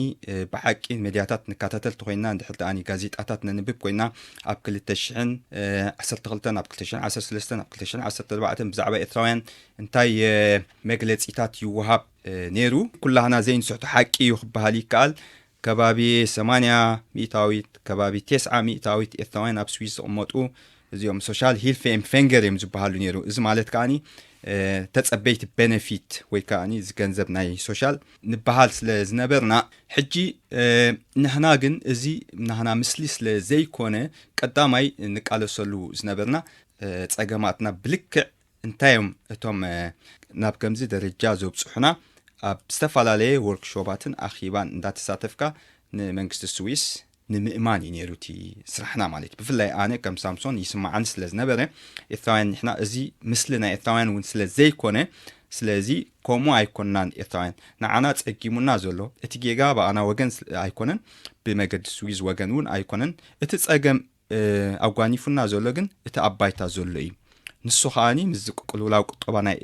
ብሓቂ ሜድያታት ንከታተል ተኾይንና፣ እንድሕር ደኣኒ ጋዜጣታት ነንብብ ኮይና፣ ኣብ ክልተ ሽሕን ዓሰርተ ክልተን ኣብ ክልተ ሽሕን ዓሰርተ ሰለስተን ኣብ ክልተ ሽሕን ዓሰርተ ኣርባዕተን ብዛዕባ ኤርትራውያን እንታይ መግለጺታት ይወሃብ ነይሩ? ኩላህና ዘይንስሕቶ ሓቂ እዩ ክበሃል ይከኣል። ከባቢ ሰማንያ ሚእታዊት፣ ከባቢ ተስዓ ሚእታዊት ኤርትራውያን ኣብ ስዊስ ዝቕመጡ እዚኦም ሶሻል ሂልፌ ኤምፈንገር እዮም ዝበሃሉ ነይሩ። እዚ ማለት ከዓኒ ተጸበይቲ ቤነፊት ወይ ከዓኒ እዚ ገንዘብ ናይ ሶሻል ንበሃል ስለ ዝነበርና፣ ሕጂ ንሕና ግን እዚ ናህና ምስሊ ስለ ዘይኮነ ቀዳማይ ንቃለሰሉ ዝነበርና ጸገማትና ብልክዕ እንታይ እዮም እቶም ናብ ከምዚ ደረጃ ዘብጽሑና? ኣብ ዝተፈላለየ ወርክሾፓትን ኣኺባን እንዳተሳተፍካ ንመንግስቲ ስዊስ ንምእማን እዩ ነይሩ እቲ ስራሕና ማለት እዩ። ብፍላይ ኣነ ከም ሳምሶን ይስማዓኒ ስለ ዝነበረ፣ ኤርትራውያን ንሕና፣ እዚ ምስሊ ናይ ኤርትራውያን እውን ስለ ዘይኮነ፣ ስለዚ ከምኡ ኣይኮንናን ኤርትራውያን። ንዓና ጸጊሙና ዘሎ እቲ ጌጋ ብኣና ወገን ኣይኮነን፣ ብመገዲ ስዊዝ ወገን እውን ኣይኮነን። እቲ ጸገም ኣጓኒፉና ዘሎ ግን እቲ ኣብ ባይታ ዘሎ እዩ። ንሱ ከኣኒ ምስዚ ቅልውላው ቁጠባ ናይ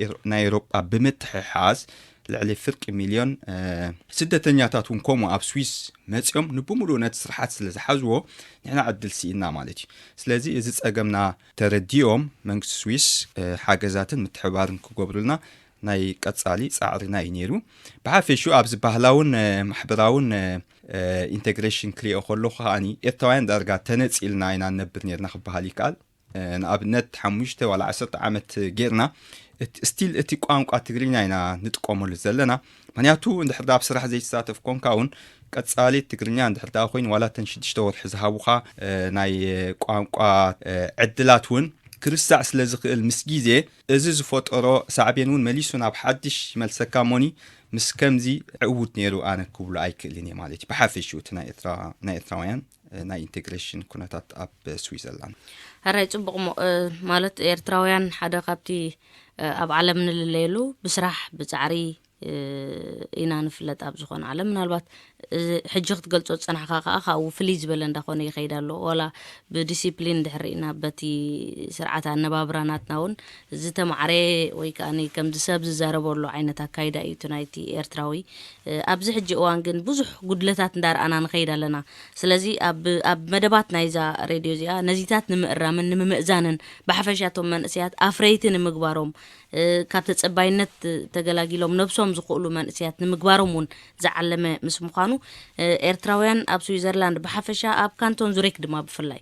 ኤውሮጳ ብምትሕሓዝ ልዕሊ ፍርቂ ሚልዮን ስደተኛታት እውን ከምኡ ኣብ ስዊስ መፂኦም ንብምሉኡ ነቲ ስርሓት ስለ ዝሓዝዎ ንሕና ዕድል ስኢና ማለት እዩ። ስለዚ እዚ ፀገምና ተረዲኦም መንግስቲ ስዊስ ሓገዛትን ምትሕባርን ክገብሩልና ናይ ቀፃሊ ፃዕርና እዩ ነይሩ። ብሓፈሽኡ ኣብዚ ባህላውን ማሕበራውን ኢንቴግሬሽን ክሪኦ ከለኹ ከዓኒ ኤርትራውያን ዳርጋ ተነፂልና ኢና ንነብር ነርና ክበሃል ይከኣል። ንኣብነት ሓሙሽተ ዋላ ዓሰርተ ዓመት ጌርና ስቲል እቲ ቋንቋ ትግርኛ ኢና ንጥቀመሉ ዘለና። ምክንያቱ እንድሕር ኣብ ስራሕ ዘይትሳተፍ ኮንካ እውን ቀፃሊ ትግርኛ እንድሕር ኮይኑ ዋላ ተን ሽዱሽተ ወርሒ ዝሃቡኻ ናይ ቋንቋ ዕድላት እውን ክርሳዕ ስለ ዝኽእል ምስ ግዜ እዚ ዝፈጠሮ ሳዕቤን እውን መሊሱ ናብ ሓድሽ ይመልሰካ እሞኒ ምስ ከምዚ ዕውት ነይሩ ኣነ ክብሎ ኣይክእልን እየ ማለት እዩ። ብሓፈሽኡ እቲ ናይ ኤርትራውያን ናይ ኢንቴግሬሽን ኩነታት ኣብ ስዊዘርላንድ። ሕራይ ጽቡቕ እሞ ማለት ኤርትራውያን ሓደ ካብቲ ኣብ ዓለም ንልለየሉ ብስራሕ ብጻዕሪ ኢና ንፍለጥ ኣብ ዝኾነ ዓለም። ምናልባት ሕጂ ክትገልጾ ዝጸናሕካ ከኣ ካብኡ ፍልይ ዝበለ እንዳኾነ ይኸይድ ኣሎ። ዋላ ብዲሲፕሊን እንድሕር ርኢና በቲ ስርዓት ኣነባብራ ናትና እውን ዝተማዕረ ወይ ከኣ ከምዚ ሰብ ዝዛረበሉ ዓይነት ኣካይዳ እዩ እቲ ናይቲ ኤርትራዊ። ኣብዚ ሕጂ እዋን ግን ብዙሕ ጉድለታት እንዳረኣና ንኸይድ ኣለና። ስለዚ ኣብ መደባት ናይዛ ሬድዮ እዚኣ ነዚታት ንምእራምን ንምምእዛንን ብሓፈሻ እቶም መንእሰያት ኣፍረይቲ ንምግባሮም ካብ ተጸባይነት ተገላጊሎም ነብሶም ዝኽእሉ መንእሰያት ንምግባሮም እውን ዝዓለመ ምስ ምዃኑ ኤርትራውያን ኣብ ስዊዘርላንድ ብሓፈሻ ኣብ ካንቶን ዙሪክ ድማ ብፍላይ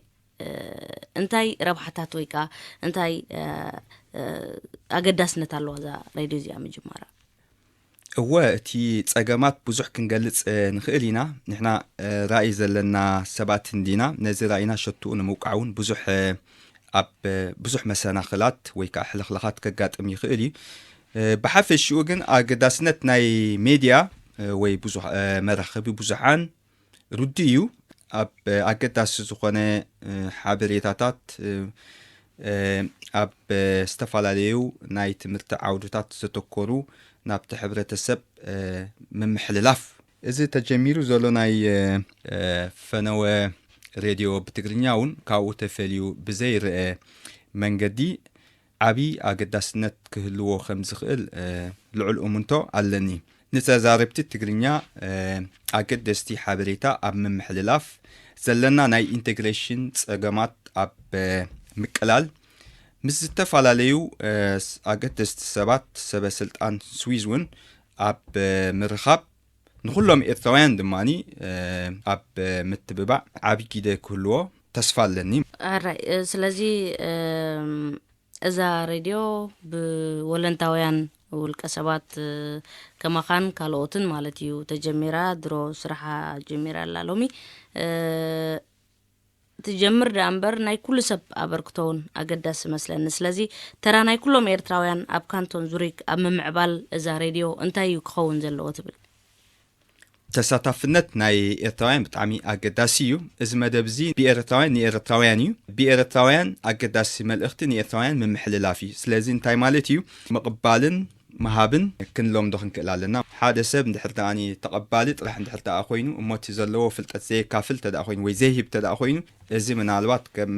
እንታይ ረብሓታት ወይ ከዓ እንታይ ኣገዳስነት ኣለዋ እዛ ሬድዮ እዚኣ ምጅማራ? እወ፣ እቲ ጸገማት ብዙሕ ክንገልጽ ንኽእል ኢና። ንሕና ራእይ ዘለና ሰባት እንዲና። ነዚ ራእይና ሸትኡ ንምውቃዕ እውን ብዙሕ ኣብ ብዙሕ መሰናኽላት ወይ ከዓ ሕልኽላኻት ከጋጥም ይኽእል እዩ። ብሓፈሽኡ ግን ኣገዳስነት ናይ ሜድያ ወይ ብዙ መራኸቢ ብዙሓን ርዱእ እዩ። ኣብ ኣገዳሲ ዝኾነ ሓበሬታታት ኣብ ዝተፈላለዩ ናይ ትምህርቲ ዓውድታት ዘተኮሩ ናብቲ ሕብረተሰብ ምምሕልላፍ፣ እዚ ተጀሚሩ ዘሎ ናይ ፈነወ ሬድዮ ብትግርኛ እውን ካብኡ ተፈልዩ ብዘይረአ መንገዲ ዓብዪ ኣገዳስነት ክህልዎ ከም ዝኽእል ልዑል እምንቶ ኣለኒ። ንተዛረብቲ ትግርኛ ኣገደስቲ ሓበሬታ ኣብ ምምሕልላፍ፣ ዘለና ናይ ኢንቴግሬሽን ጸገማት ኣብ ምቅላል፣ ምስ ዝተፈላለዩ ኣገደስቲ ሰባት፣ ሰበ ስልጣን ስዊዝ እውን ኣብ ምርኻብ፣ ንኹሎም ኤርትራውያን ድማ ኣብ ምትብባዕ ዓቢ ግደ ክህልዎ ተስፋ ኣለኒ። ኣራይ ስለዚ እዛ ሬድዮ ብወለንታውያን ውልቀ ሰባት ከማኻን ካልኦትን ማለት እዩ ተጀሚራ፣ ድሮ ስራሓ ጀሚራ ኣላ። ሎሚ ትጀምር ደኣ እምበር ናይ ኩሉ ሰብ ኣበርክቶ እውን ኣገዳሲ መስለኒ። ስለዚ ተራ ናይ ኩሎም ኤርትራውያን ኣብ ካንቶን ዙሪክ ኣብ ምምዕባል እዛ ሬድዮ እንታይ እዩ ክኸውን ዘለዎ ትብል? ተሳታፍነት ናይ ኤርትራውያን ብጣዕሚ ኣገዳሲ እዩ። እዚ መደብ እዚ ብኤርትራውያን ንኤርትራውያን እዩ። ብኤርትራውያን ኣገዳሲ መልእኽቲ ንኤርትራውያን ምምሕልላፍ እዩ። ስለዚ እንታይ ማለት እዩ? ምቕባልን ምሃብን ክንለምዶ ክንክእል ኣለና። ሓደ ሰብ እንድሕር ደኣ ተቐባሊ ጥራሕ እንድሕር ደኣ ኮይኑ፣ እሞ እቲ ዘለዎ ፍልጠት ዘየካፍል ተደኣ ኮይኑ ወይ ዘይህብ ተደኣ ኮይኑ፣ እዚ ምናልባት ከም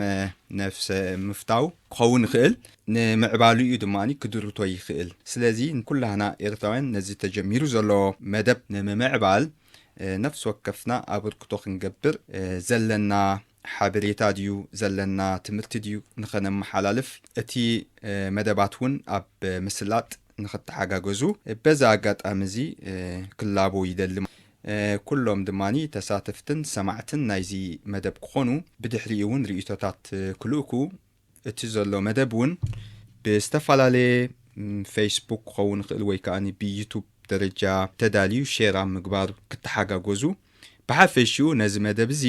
ነፍሰ ምፍታው ክኸውን ይኽእል፣ ንምዕባሉ እዩ ድማ ክድርቶ ይኽእል። ስለዚ ኩላህና ኤርትራውያን ነዚ ተጀሚሩ ዘሎ መደብ ንምምዕባል ነፍሲ ወከፍና ኣበርክቶ ክንገብር፣ ዘለና ሓበሬታ ድዩ፣ ዘለና ትምህርቲ ድዩ ንኸነመሓላልፍ፣ እቲ መደባት እውን ኣብ ምስላጥ ንኽተሓጋገዙ በዛ ኣጋጣሚ እዚ ክላቦ ይደሊ። ኩሎም ድማ ተሳተፍትን ሰማዕትን ናይዚ መደብ ክኾኑ፣ ብድሕሪኡ እውን ርእይቶታት ክልእኩ፣ እቲ ዘሎ መደብ እውን ብዝተፈላለየ ፌስቡክ ክኸውን ይኽእል ወይ ከዓ ብዩቱብ ደረጃ ተዳልዩ ሼር ኣብ ምግባር ክተሓጋገዙ። ብሓፈሽኡ ነዚ መደብ እዚ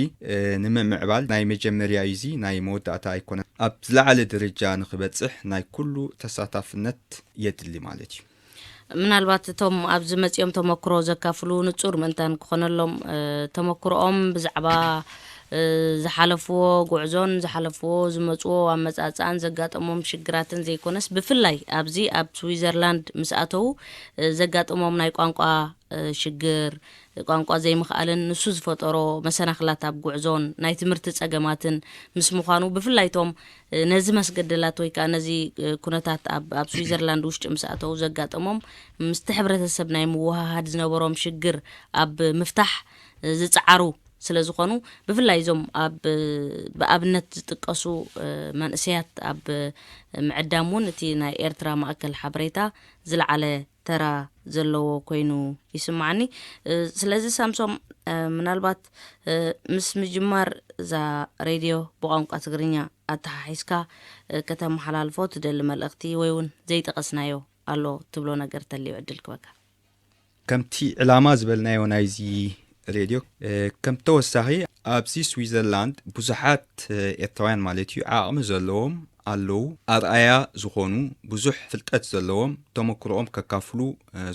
ንምምዕባል ናይ መጀመርያ እዩ፣ እዚ ናይ መወዳእታ ኣይኮነን። ኣብ ዝለዓለ ደረጃ ንኽበፅሕ ናይ ኩሉ ተሳታፍነት የድሊ ማለት እዩ። ምናልባት እቶም ኣብዚ መፂኦም ተመክሮ ዘካፍሉ ንፁር ምእንታን ክኾነሎም፣ ተመክሮኦም ብዛዕባ ዝሓለፍዎ ጉዕዞን ዝሓለፍዎ ዝመፅዎ ኣመፃፅኣን ዘጋጠሞም ሽግራትን ዘይኮነስ፣ ብፍላይ ኣብዚ ኣብ ስዊዘርላንድ ምስ ኣተዉ ዘጋጠሞም ናይ ቋንቋ ሽግር፣ ቋንቋ ዘይምኽኣልን ንሱ ዝፈጠሮ መሰናኽላት ኣብ ጉዕዞን ናይ ትምህርቲ ጸገማትን ምስ ምዃኑ፣ ብፍላይ እቶም ነዚ መስገደላት ወይ ከዓ ነዚ ኩነታት ኣብ ኣብ ስዊዘርላንድ ውሽጢ ምስ ኣተዉ ዘጋጠሞም ምስቲ ሕብረተሰብ ናይ ምውሃሃድ ዝነበሮም ሽግር ኣብ ምፍታሕ ዝጸዓሩ ስለ ዝኾኑ፣ ብፍላይ እዞም ኣብ ብኣብነት ዝጥቀሱ መንእሰያት ኣብ ምዕዳም እውን እቲ ናይ ኤርትራ ማእከል ሓበሬታ ዝለዓለ ተራ ዘለዎ ኮይኑ ይስምዓኒ። ስለዚ ሳምሶም፣ ምናልባት ምስ ምጅማር እዛ ሬድዮ ብቋንቋ ትግርኛ ኣተሓሒዝካ ከተመሓላልፎ ትደሊ መልእኽቲ ወይ እውን ዘይጠቐስናዮ ኣሎ ትብሎ ነገር ተልዩ ዕድል ክበካ። ከምቲ ዕላማ ዝበልናዮ ናይዚ ሬድዮ፣ ከም ተወሳኺ ኣብዚ ስዊዘርላንድ ብዙሓት ኤርትራውያን ማለት እዩ ዓቕሚ ዘለዎም ኣለዉ፣ ኣርኣያ ዝኾኑ፣ ብዙሕ ፍልጠት ዘለዎም፣ ተመክሮኦም ከካፍሉ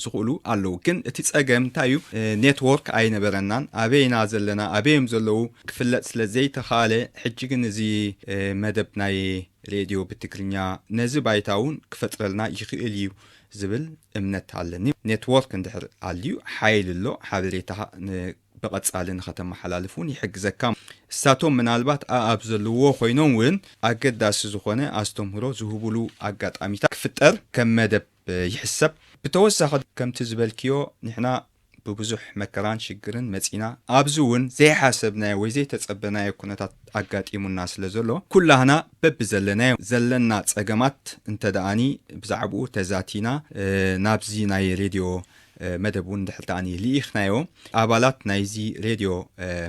ዝኽእሉ ኣለዉ። ግን እቲ ጸገም እንታይ እዩ? ኔትወርክ ኣይነበረናን። ኣበይና ዘለና፣ ኣበዮም ዘለዉ ክፍለጥ ስለ ዘይተኻለ፣ ሕጂ ግን እዚ መደብ ናይ ሬድዮ ብትግርኛ ነዚ ባይታ እውን ክፈጥረልና ይኽእል እዩ ዝብል እምነት ኣለኒ። ኔትወርክ እንድሕር ኣልዩ ሓይል ኣሎ፣ ሓበሬታኻ ብቐጻሊ ንኸተመሓላልፍ እውን ይሕግዘካ። እሳቶም ምናልባት ኣኣብ ዘለዎ ኮይኖም እውን ኣገዳሲ ዝኾነ ኣስተምህሮ ዝህቡሉ ኣጋጣሚታት ክፍጠር ከም መደብ ይሕሰብ። ብተወሳኺ ከምቲ ዝበልክዮ ንሕና ብብዙሕ መከራን ሽግርን መጺና፣ ኣብዚ እውን ዘይሓሰብናዮ ወይ ዘይተጸበናዮ ኩነታት ኣጋጢሙና ስለ ዘሎ፣ ኩላህና በብዘለናዮ ዘለና ጸገማት እንተ ደኣኒ ብዛዕባኡ ተዛቲና፣ ናብዚ ናይ ሬድዮ መደብ እውን ድሕር ደኣኒ ልኢኽናዮ፣ ኣባላት ናይዚ ሬድዮ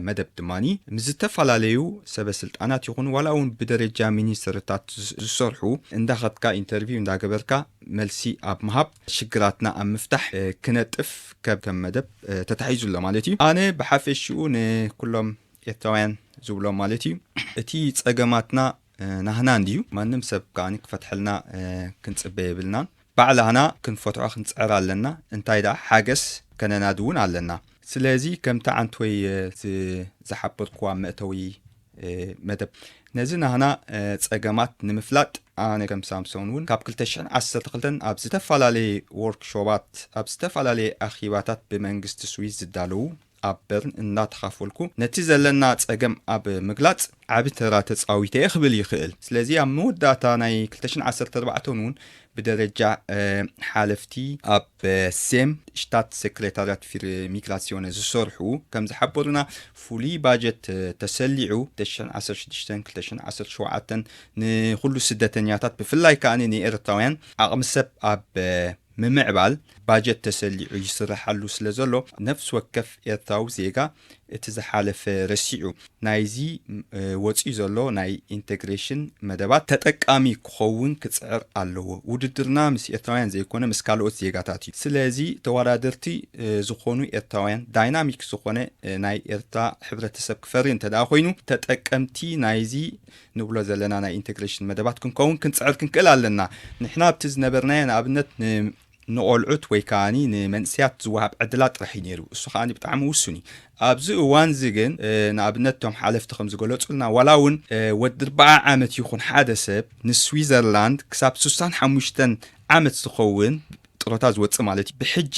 መደብ ድማኒ ምስ ዝተፈላለዩ ሰበ ስልጣናት ይኹን ዋላ እውን ብደረጃ ሚኒስትርታት ዝሰርሑ እንዳኸድካ ኢንተርቪው እንዳገበርካ መልሲ ኣብ ምሃብ ሽግራትና ኣብ ምፍታሕ ክነጥፍ ከም ከም መደብ ተታሒዙ ኣሎ ማለት እዩ። ኣነ ብሓፈሽኡ ንኩሎም ኤርትራውያን ዝብሎም ማለት እዩ፣ እቲ ጸገማትና ናህና እንድዩ። ማንም ሰብ ከኣ ክፈትሐልና ክንጽበ የብልናን። ባዕላህና ክንፈትሖ ክንጽዕር ኣለና። እንታይ ደኣ ሓገስ ከነናድውን ኣለና። ስለዚ ከምቲ ዓንትወይ ዝሓበርኩዋ መእተዊ መደብ፣ ነዚ ናህና ጸገማት ንምፍላጥ ኣነ ከም ሳምሶን እውን ካብ ክልተ ሽሕን ዓሰርተ ክልተን ኣብ ዝተፈላለየ ወርክሾባት፣ ኣብ ዝተፈላለየ ኣኺባታት ብመንግስቲ ስዊስ ዝዳለዉ ኣብ በርን እናተኻፈልኩ ነቲ ዘለና ጸገም ኣብ ምግላጽ ዓቢ ተራ ተጻዊተ እየ ክብል ይኽእል። ስለዚ ኣብ መወዳእታ ናይ ክልተ ሽሕን ዓሰርተ ኣርባዕተን እውን ብደረጃ ሓለፍቲ ኣብ ሴም ሽታት ሴክሬታርያት ፊር ሚግራሲዮነ ዝሰርሑ ከም ዝሓበሩና፣ ፍሉይ ባጀት ተሰሊዑ ክልተ ሽሕን ዓሰርተ ሽዱሽተን ክልተ ሽሕን ዓሰርተ ሸውዓተን ንኹሉ ስደተኛታት፣ ብፍላይ ከኣ ንኤርትራውያን ዓቕሚ ሰብ ኣብ ምምዕባል ባጀት ተሰሊዑ ይስርሓሉ ስለ ዘሎ፣ ነፍሲ ወከፍ ኤርትራዊ ዜጋ እቲ ዝሓለፈ ረሲዑ ናይዚ ወፂኡ ዘሎ ናይ ኢንቴግሬሽን መደባት ተጠቃሚ ክኸውን ክፅዕር ኣለዎ። ውድድርና ምስ ኤርትራውያን ዘይኮነ ምስ ካልኦት ዜጋታት እዩ። ስለዚ ተወዳደርቲ ዝኾኑ ኤርትራውያን፣ ዳይናሚክ ዝኾነ ናይ ኤርትራ ሕብረተሰብ ክፈሪ እንተ ደኣ ኮይኑ፣ ተጠቀምቲ ናይዚ ንብሎ ዘለና ናይ ኢንቴግሬሽን መደባት ክንከውን ክንፅዕር ክንክእል ኣለና። ንሕና ኣብቲ ዝነበርናዮ ንኣብነት ንቆልዑት ወይ ከዓኒ ንመንእሰያት ዝወሃብ ዕድላት ጥራሕ እዩ ነይሩ። እሱ ከዓኒ ብጣዕሚ ውሱን እዩ። ኣብዚ እዋን እዚ ግን ንኣብነት እቶም ሓለፍቲ ከም ዝገለፁልና፣ ዋላ እውን ወዲ ኣርባዓ ዓመት ይኹን ሓደ ሰብ ንስዊዘርላንድ ክሳብ ስሳን ሓሙሽተን ዓመት ዝኸውን ጥሮታ ዝወፅእ ማለት እዩ። ብሕጂ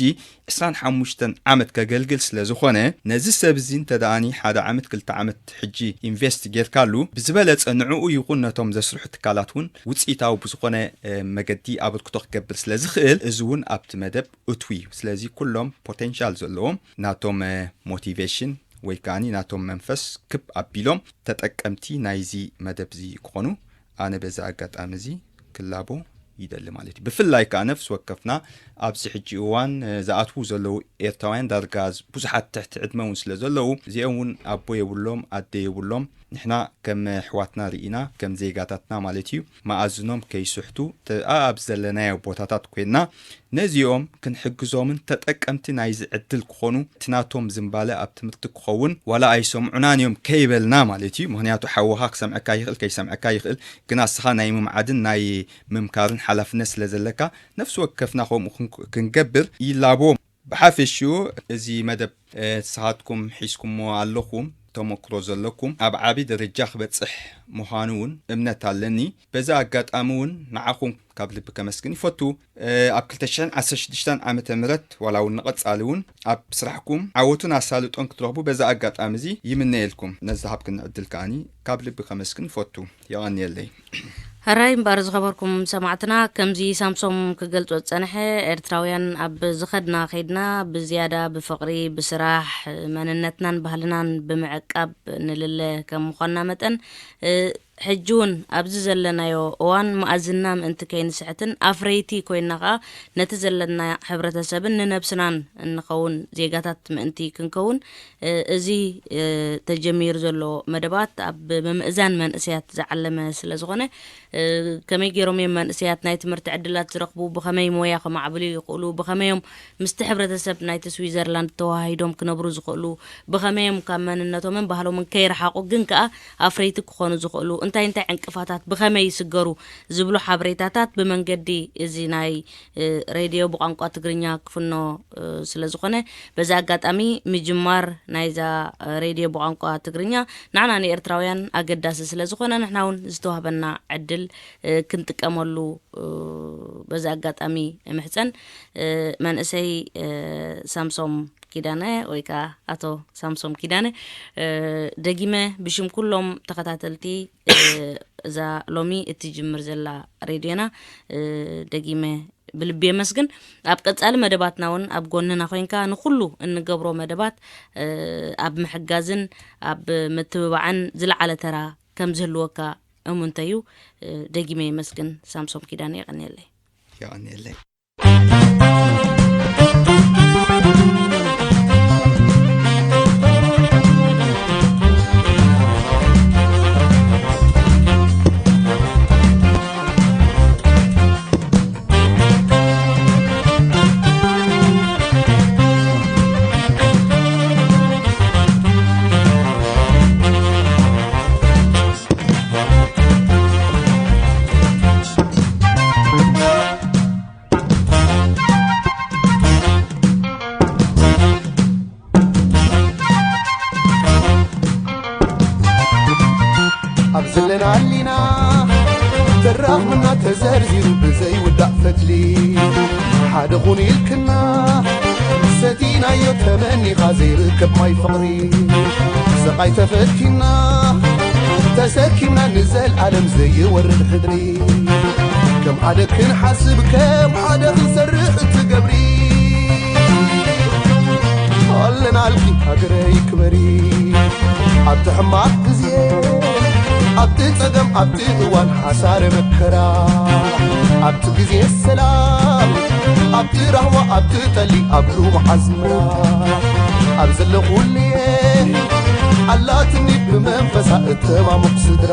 ዕስራን ሓሙሽተን ዓመት ከገልግል ስለ ዝኾነ፣ ነዚ ሰብ እዚ እንተ ደኣኒ ሓደ ዓመት ክልተ ዓመት ሕጂ ኢንቨስት ጌርካሉ፣ ብዝበለፀ ንዕኡ ይኹን ነቶም ዘስርሑ ትካላት እውን ውፅኢታዊ ብዝኾነ መገዲ ኣበርክቶ ክገብር ስለ ዝኽእል፣ እዚ እውን ኣብቲ መደብ እትዊ እዩ። ስለዚ ኩሎም ፖቴንሻል ዘለዎም ናቶም ሞቲቬሽን ወይ ከዓኒ ናቶም መንፈስ ክብ ኣቢሎም ተጠቀምቲ ናይዚ መደብ እዚ ክኾኑ ኣነ በዚ ኣጋጣሚ እዚ ክላቦ ይደሊ ማለት እዩ። ብፍላይ ከዓ ነፍሲ ወከፍና ኣብዚ ሕጂ እዋን ዝኣትዉ ዘለዉ ኤርትራውያን ዳርጋ ብዙሓት ትሕቲ ዕድመ እውን ስለ ዘለዉ፣ እዚኦም እውን ኣቦ የብሎም ኣደ የብሎም። ንሕና ከም ኣሕዋትና ርኢና ከም ዜጋታትና ማለት እዩ መኣዝኖም ከይስሕቱ ኣብ ዘለናዮ ቦታታት ኮይንና ነዚኦም ክንሕግዞምን ተጠቀምቲ ናይዚ ዕድል ክኾኑ፣ እቲ ናቶም ዝንባለ ኣብ ትምህርቲ ክኸውን ዋላ ኣይሰምዑናን እዮም ከይበልና ማለት እዩ። ምኽንያቱ ሓውኻ ክሰምዐካ ይኽእል ከይሰምዐካ ይኽእል፣ ግን ኣስኻ ናይ ምምዓድን ናይ ምምካርን ሓላፍነት ስለ ዘለካ ነፍሲ ወከፍና ከምኡ ክንገብር ይላቦ። ብሓፈሽኡ እዚ መደብ ንስኻትኩም ሒዝኩሞ ኣለኹም ተመክሮ ዘለኩም ኣብ ዓቢ ደረጃ ክበጽሕ ምዃኑ እውን እምነት ኣለኒ። በዚ ኣጋጣሚ እውን ንዓኹም ካብ ልቢ ከመስግን ይፈቱ። ኣብ ክልተ ሽሕን ዓሰርተ ሽዱሽተን ዓመተ ምህረት ዋላ እውን ንቐጻሊ እውን ኣብ ስራሕኩም ዓወቱን ኣሳልጦን ክትረኽቡ በዚ ኣጋጣሚ እዚ ይምነየልኩም። ነዚ ሃብክኒ ዕድል ከዓኒ ካብ ልቢ ከመስግን ይፈቱ። የቐንየለይ። ሕራይ እምበኣር ዝኸበርኩም ሰማዕትና፣ ከምዚ ሳምሶም ክገልጾ ዝጸንሐ፣ ኤርትራውያን ኣብ ዝኸድና ከይድና ብዝያዳ ብፍቕሪ፣ ብስራሕ፣ መንነትናን ባህልናን ብምዕቃብ ንልለ ከም ምዃንና መጠን፣ ሕጂ እውን ኣብዚ ዘለናዮ እዋን መኣዝንና ምእንቲ ከይንስሕትን ኣፍረይቲ ኮይንና ከኣ ነቲ ዘለና ሕብረተሰብን ንነብስናን እንኸውን ዜጋታት ምእንቲ ክንከውን፣ እዚ ተጀሚሩ ዘሎ መደባት ኣብ ምምእዛን መንእሰያት ዝዓለመ ስለ ዝኾነ፣ ከመይ ገይሮም እዮም መንእሰያት ናይ ትምህርቲ ዕድላት ዝረኽቡ፣ ብኸመይ ሞያ ከማዕብሉ ይኽእሉ፣ ብኸመይ እዮም ምስቲ ሕብረተሰብ ናይቲ ስዊዘርላንድ ተዋሃሂዶም ክነብሩ ዝኽእሉ፣ ብኸመይ እዮም ካብ መንነቶምን ባህሎምን ከይረሓቑ ግን ከኣ ኣፍረይቲ ክኾኑ ዝኽእሉ፣ እንታይ እንታይ ዕንቅፋታት ብኸመይ ይስገሩ ዝብሉ ሓበሬታታት ብመንገዲ እዚ ናይ ሬድዮ ብቋንቋ ትግርኛ ክፍኖ ስለ ዝኾነ፣ በዚ ኣጋጣሚ ምጅማር ናይዛ ሬድዮ ብቋንቋ ትግርኛ ንዓና ንኤርትራውያን ኣገዳሲ ስለ ዝኾነ፣ ንሕና እውን ዝተዋህበና ዕድል ክንጥቀመሉ በዚ ኣጋጣሚ እምሕጸን። መንእሰይ ሳምሶም ኪዳነ ወይ ከዓ ኣቶ ሳምሶም ኪዳነ፣ ደጊመ ብሽም ኩሎም ተኸታተልቲ እዛ ሎሚ እትጅምር ዘላ ሬድዮና ደጊመ ብልቢ የመስግን። ኣብ ቀጻሊ መደባትና እውን ኣብ ጎንና ኮይንካ ንኹሉ እንገብሮ መደባት ኣብ ምሕጋዝን ኣብ ምትብባዕን ዝለዓለ ተራ ከም ዝህልወካ እሙንተዩ። ደጊመ የመስግን። ሳምሶም ኪዳነ የቐንየለይ። የቐንየለይ። ኣኽምና ተዘርዚሩ ብዘይውዳእ ፈትሊ ሓደ ኹን ኢልክና ሰቲናዮ ተመኒኻ ዘይርከብ ማይ ፍቕሪ ስቓይ ተፈቲና ተሰኪምና ንዘልኣለም ዘይወርድ ሕድሪ ከም ሓደ ክንሓስብ ከም ሓደ ክንሰርሕ እትገብሪ ኣለናልኪ ሃገረይ ክበሪ ኣብቲ ሕማቕ ግዜ ኣብቲ ጸገም ኣብቲ እዋን ሓሳረ መከራ ኣብቲ ግዜ ሰላም ኣብቲ ራህዋ ኣብቲ ጠሊ ኣብ ሩም ዓዝምራ ኣብ ዘለኹልየ ኣላትኒ ብመንፈሳ እተማሙቕ ስድራ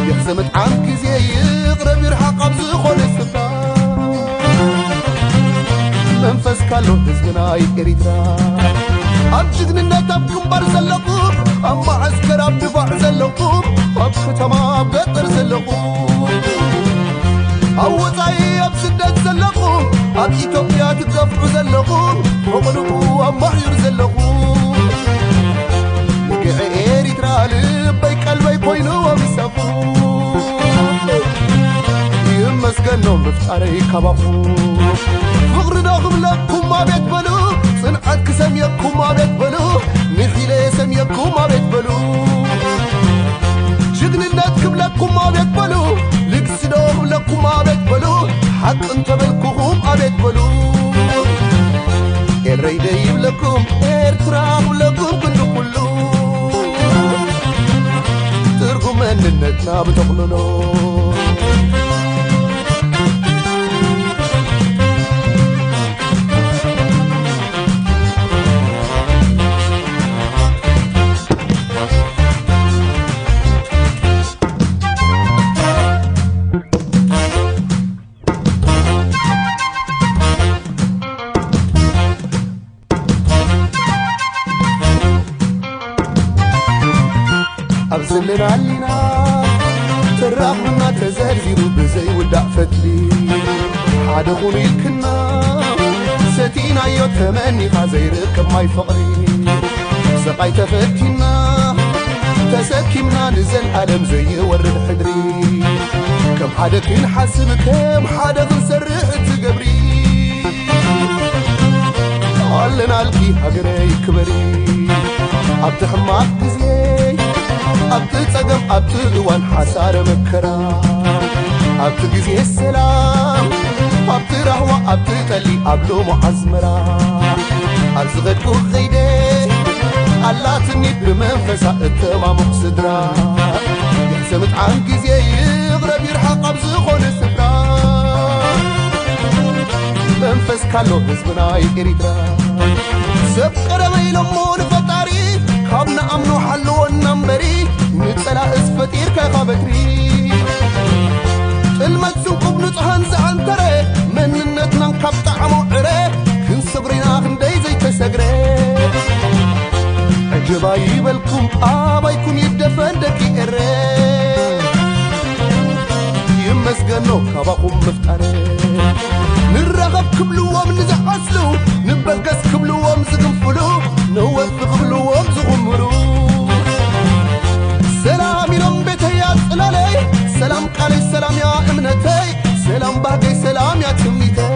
የሕዘ ምጥዓም ግዜ ይቕረብ ይርሓቕ ኣብ ዝኾነ ስፍራ መንፈስ ካሎ ህዝብና ኤሪትራ ኣብ ጅግንነት ኣብ ግንባር ዘለኹ ኣብ መዓስከር ኣብ ድፋዕ ዘለኹ ኣብ ከተማ ኣብ ገጠር ዘለኹ ኣብ ወፃኢ ኣብ ስደት ዘለኹ ኣብ ኢትዮጵያ ትገፍዑ ዘለኹ ፈቐድኡ ኣብ ማሕዩር ዘለኹ ንግዒ ኤሪትራ ልበይ ቀልበይ ኮይኑ ወምሰኹ ይመስገኖ ምፍጣረይ ካባኹ ፍቕሪ ዶ ክብለኩም ኣቤት በሉ ጽንዓት ክሰምየኩም ኣቤት በሉ ንሒለ ሰምየኩም ኣቤት በሉ ጅግንነት ክብለኩም ኣቤት በሉ ልግሲ ዶ ክብለኩም ኣቤት በሉ ሓቂ እንተበልኩኹም ኣቤት በሉ ኤረይ ደይብለኩም ኤርትራ ክብለኩም ክንዲ ኩሉ ትርጉም መንነትና ብተቕልሎ ኣብ ዘለና ኣሊና ተራኽብና ተዘርዚሩ ብዘይውዳእ ፈትሊ ሓደ ኹኑ ኢልክና ሰቲናዮ ተመኒኻ ዘይርከብ ማይ ፍቕሪ ስቓይ ተፈቲና ተሰኪምና ንዘልኣለም ዘይወርድ ሕድሪ ከም ሓደ ክንሓስብ ከም ሓደ ክንሰርሕ እትገብሪ ኣለናልኪ ሃገረይ ክበሪ ኣብቲ ሕማቕ ግዜ ኣብቲ ጸገም ኣብቲ እዋን ሓሳረ መከራ ኣብቲ ግዜ ሰላም ኣብቲ ራህዋ ኣብቲ ጠሊ ኣብ ሎሞ ኣዝመራ ኣብ ዝኸድኩ ኸይደ ኣላትኒ ብመንፈሳ እተማሙቕ ስድራ ይሕሰ ምጥዓም ግዜ ይቕረብ ይርሓቕ ኣብ ዝኾነ ስፍራ መንፈስ ካሎ ህዝብና ኤሪትራ ሰብ ቀረበ ኢሎሞ ንፈጣሪ ካብ ንኣምኖ ሓልወና እምበሪ ንጸላእስ ፈጢርካ ኢኻ በትሪ ጥልመት ስንቁብ ንጹሃን ዝዓንተረ መንነትናን ካብ ጣዕሞ ዕረ ክንስብሪና ክንደይ ዘይተሰግረ ዕጀባ ይበልኩም ኣባይኩም ይደፈን ደቂ ኤረ ይመስገኖ ካባኹም ምፍጣረ ንራኸብ ክብልዎም ንዝዓስሉ ንበገስ ክብልዎም ዝግንፍሉ ነወፍ ክብልዎም ዝኹምሩ ሰላም ኢሎም ቤተያ ጽላለይ ሰላም ቃለይ ሰላም ያ እምነተይ ሰላም ባህገይ ሰላም ያ ትምኒተይ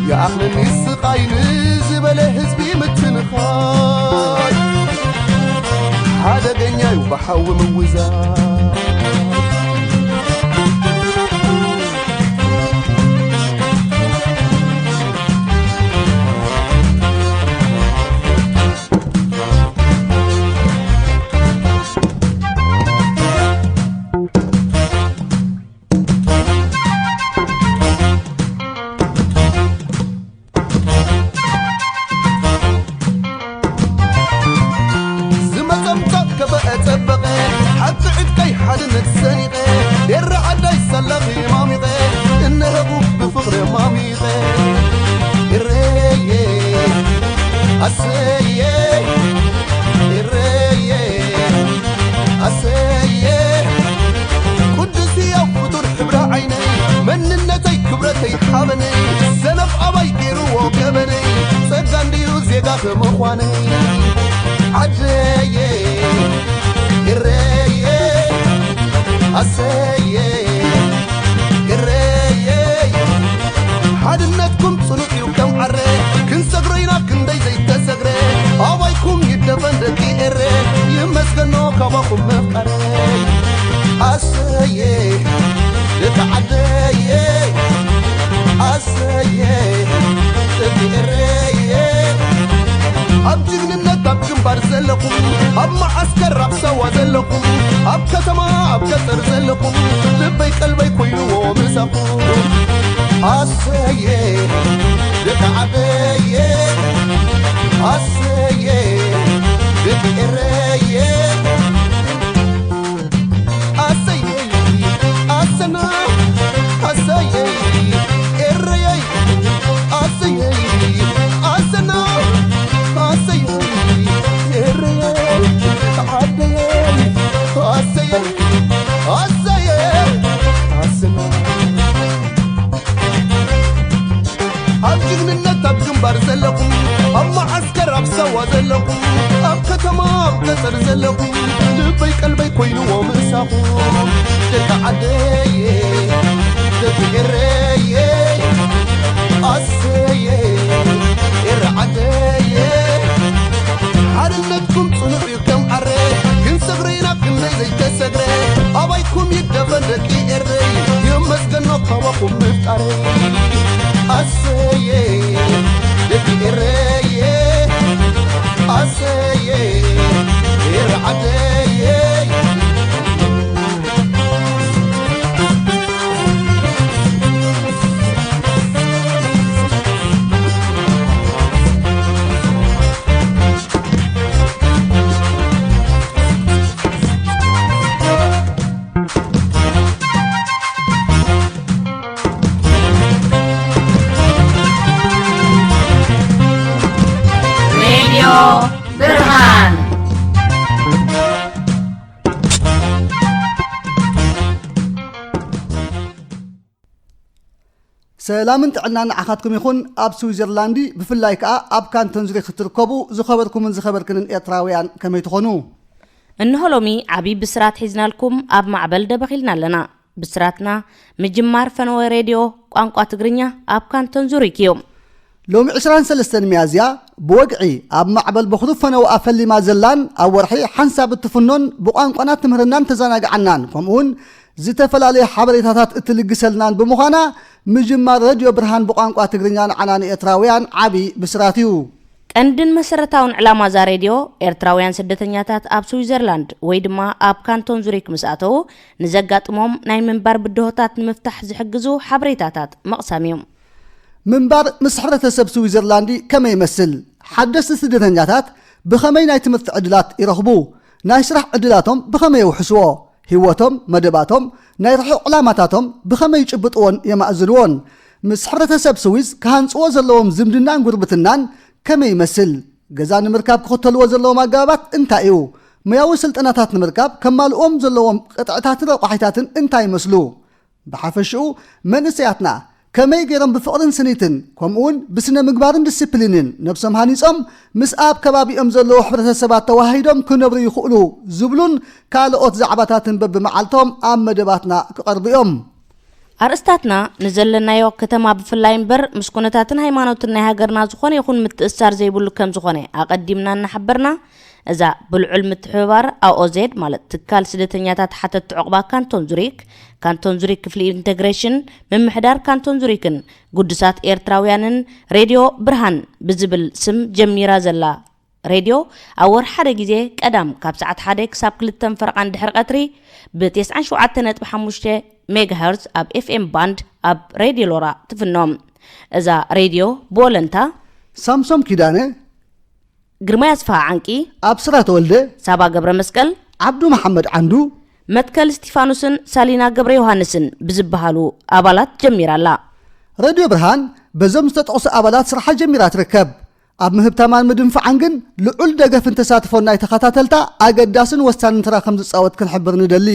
ይኣኽለኒ ስቓይ ንዝበለ ህዝቢ ምትንኻይ ሓደገኛ እዩ ብሓዊ ምውዛይ ዝመጸ ምጻእ ከበአ ጸበቐ ሓቂ ዕጥቀይ ሓድነት ሰኒቐ ኤረ ዓዳይ ሳላኺ ማሚቐ እነሀኹ ብፍቕሪ ማሚቐ ኤረየ ኣሰየ ኤረየ ኣሰየ ቅዱስ ያው ፍጡር ሕብረ ዓይነይ መንነተይ ክብረተይ ሓበነይ ሰነፍ ኣባይ ገይርዎ ገበነይ ጸጋ እንድዩ ዜጋ ከምዃነይ ዓደየ ኤረየ ኣሰየ እረየ ሓድነትኩም ጽኑዕ እዩ ከም ዓረ ክንሰግሮ ኢና ክንደይ ዘይተሰግረ ኣባይኩም ይደፈን ደቂ ኤረ ይመስገኖ ካባኹም ምፍቃረ ኣሰየ ደቂ ዓደየ ኣሰየ ደቂ ኤረየ ኣብ ጅግንነት ኣብ ግንባር ዘለኹም ኣብ መዓስከር ኣብ ሰዋ ዘለኹም ኣብ ከተማ ኣብ ገጠር ዘለኹም ልበይ ቀልበይ ኮይንዎ ምሳኹም ኣሰየ ደቂ ዓደየ ኣሰየ ደቂ ኤረየ ኣሰየ ኣሰና ኣሰየ ኤረየ ኣሰየ ኣሰና ኣሰየ ኤረየ ዓደየ ኣሰየ ኣሰየ ኣሰና ኣብ ጅግንነት ኣብ ግንባር ዘለኹም ኣብ መዓስከር ኣብ ሰዋ ዘለኹም ኣብ ከተማ ኣብ ገጠር ዘለኹም ልበይ ቀልበይ ኮይንዎ ምሳኹም ደቂ ዓደየ ደቂ ኤረየ ኣሰየ ኤረ ዓደየ ሓድነትኩም ጽኑዕ እዩ ከም ዓረ ክንሰግሮ ኢና ክንደይ ዘይተሰግረ ኣባይኩም ይደፈን ደቂ ኤረይ ይመስገኖ ካባኹም ምፍጣረይ ኣሰየ ደቂ ኤረየ ኣሰየ ኤረ ዓደየ ሬድዮ ብርሃን። ሰላምን ጥዕናን ንዓኻትኩም ይኹን። ኣብ ስዊዘርላንድ ብፍላይ ከኣ ኣብ ካንቶን ዙሪክ እትርከቡ ዝኸበርኩምን ዝኸበርክንን ኤርትራውያን ከመይ ትኾኑ? እንሆ ሎሚ ዓቢ ብስራት ሒዝናልኩም ኣብ ማዕበል ደበኺልና ኣለና። ብስራትና ምጅማር ፈነወ ሬድዮ ቋንቋ ትግርኛ ኣብ ካንቶን ዙሪክ እዩ። ሎሚ ዕስራን ሰለስተን ሚያዝያ ብወግዒ ኣብ ማዕበል በኹሩ ፈነወ ኣፈሊማ ዘላን ኣብ ወርሒ ሓንሳብ እትፍኖን ብቋንቋና ትምህረናን ተዘናግዓናን ከምኡውን ዝተፈላለዩ ሓበሬታታት እትልግሰልናን ብምዃና ምጅማር ረድዮ ብርሃን ብቋንቋ ትግርኛ ንዓና ንኤርትራውያን ዓቢ ብስራት እዩ። ቀንድን መሰረታውን ዕላማ እዛ ሬድዮ ኤርትራውያን ስደተኛታት ኣብ ስዊዘርላንድ ወይ ድማ ኣብ ካንቶን ዙሪክ ምስ ኣተዉ ንዘጋጥሞም ናይ ምንባር ብድሆታት ንምፍታሕ ዝሕግዙ ሓበሬታታት ምቕሳም እዩ። ምንባር ምስ ሕብረተሰብ ስዊዘርላንድ ከመይ ይመስል? ሓደስቲ ስደተኛታት ብኸመይ ናይ ትምህርቲ ዕድላት ይረኽቡ? ናይ ስራሕ ዕድላቶም ብኸመይ የውሕስዎ? ህይወቶም፣ መደባቶም፣ ናይ ርሑቕ ዕላማታቶም ብኸመይ ይጭብጥዎን የማእዝንዎን? ምስ ሕብረተሰብ ስዊዝ ክሃንጽዎ ዘለዎም ዝምድናን ጉርብትናን ከመይ ይመስል? ገዛ ንምርካብ ክኽተልዎ ዘለዎም ኣገባባት እንታይ እዩ? ሞያዊ ስልጠናታት ንምርካብ ከማልኦም ዘለዎም ቅጥዕታትን ረቋሒታትን እንታይ ይመስሉ? ብሓፈሽኡ መንእሰያትና ከመይ ገይሮም ብፍቕርን ስኒትን ከምኡውን ብስነ ምግባርን ዲስፕሊንን ነብሶም ሃኒጾም ምስ ኣብ ከባቢኦም ዘለዉ ሕብረተሰባት ተዋሃሂዶም ክነብሩ ይኽእሉ ዝብሉን ካልኦት ዛዕባታትን በብመዓልቶም ኣብ መደባትና ክቐርቡ እዮም። ኣርእስታትና ንዘለናዮ ከተማ ብፍላይ እምበር ምስ ኩነታትን ሃይማኖትን ናይ ሃገርና ዝኾነ ይኹን ምትእስሳር ዘይብሉ ከም ዝኾነ ኣቐዲምና እናሓበርና እዛ ብልዑል ምትሕብባር ኣኦዜድ ማለት ትካል ስደተኛታት ሓተቲ ዑቕባ ካንቶን ዙሪክ፣ ካንቶን ዙሪክ ክፍሊ ኢንተግሬሽን፣ ምምሕዳር ካንቶን ዙሪክን ግዱሳት ኤርትራውያንን ሬድዮ ብርሃን ብዝብል ስም ጀሚራ ዘላ ሬድዮ ኣብ ወርሒ ሓደ ግዜ ቀዳም ካብ ሰዓት ሓደ ክሳብ ክልተ ፈረቓ እንድሕር ቀትሪ ብ ተስዓን ሸውዓተን ነጥቢ ሓሙሽተ ሜጋሄርዝ ኣብ ኤፍኤም ባንድ ኣብ ሬድዮ ሎራ ትፍኖ። እዛ ሬድዮ ብወለንታ ሳምሶም ኪዳነ፣ ግርማይ ኣስፍሃ ዓንቂ፣ ኣብስራ ተወልደ፣ ሳባ ገብረ መስቀል፣ ዓብዱ መሓመድ ዓንዱ፣ መትከል እስቲፋኖስን ሳሊና ገብረ ዮሃንስን ብዝበሃሉ ኣባላት ጀሚራ ኣላ። ሬድዮ ብርሃን በዞም ዝተጠቕሱ ኣባላት ስርሓ ጀሚራ ትርከብ። ኣብ ምህብታማን ምድንፋዓን ግን ልዑል ደገፍን ተሳትፎን ናይ ተኸታተልታ ኣገዳስን ወሳንን ተራ ከም ዝጻወት ክንሕብር ንደሊ።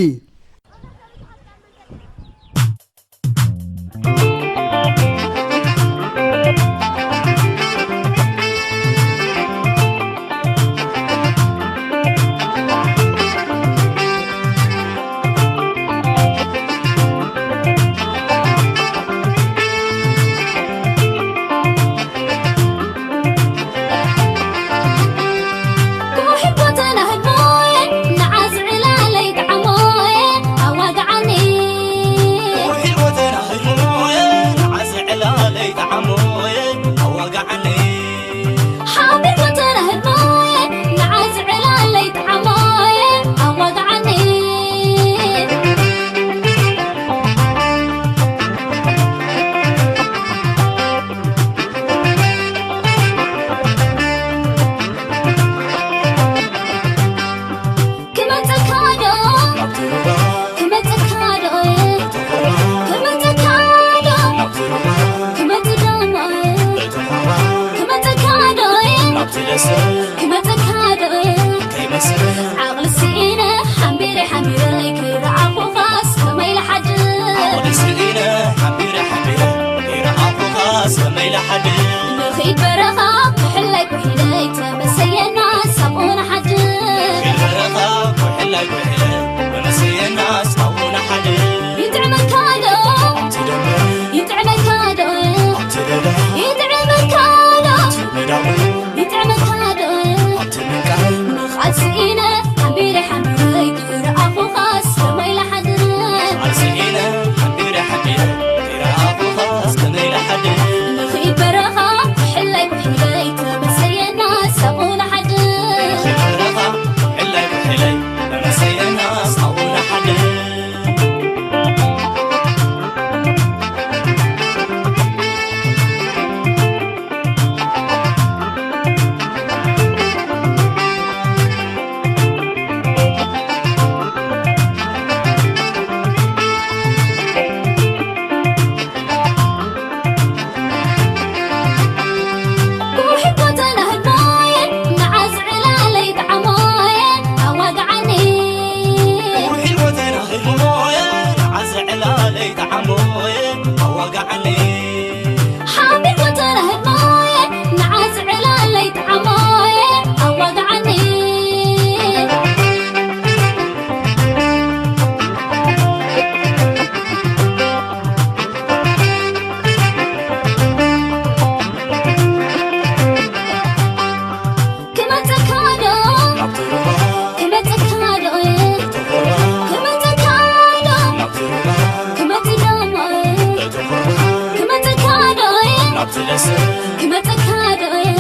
ክመጸካ ዶ እየ?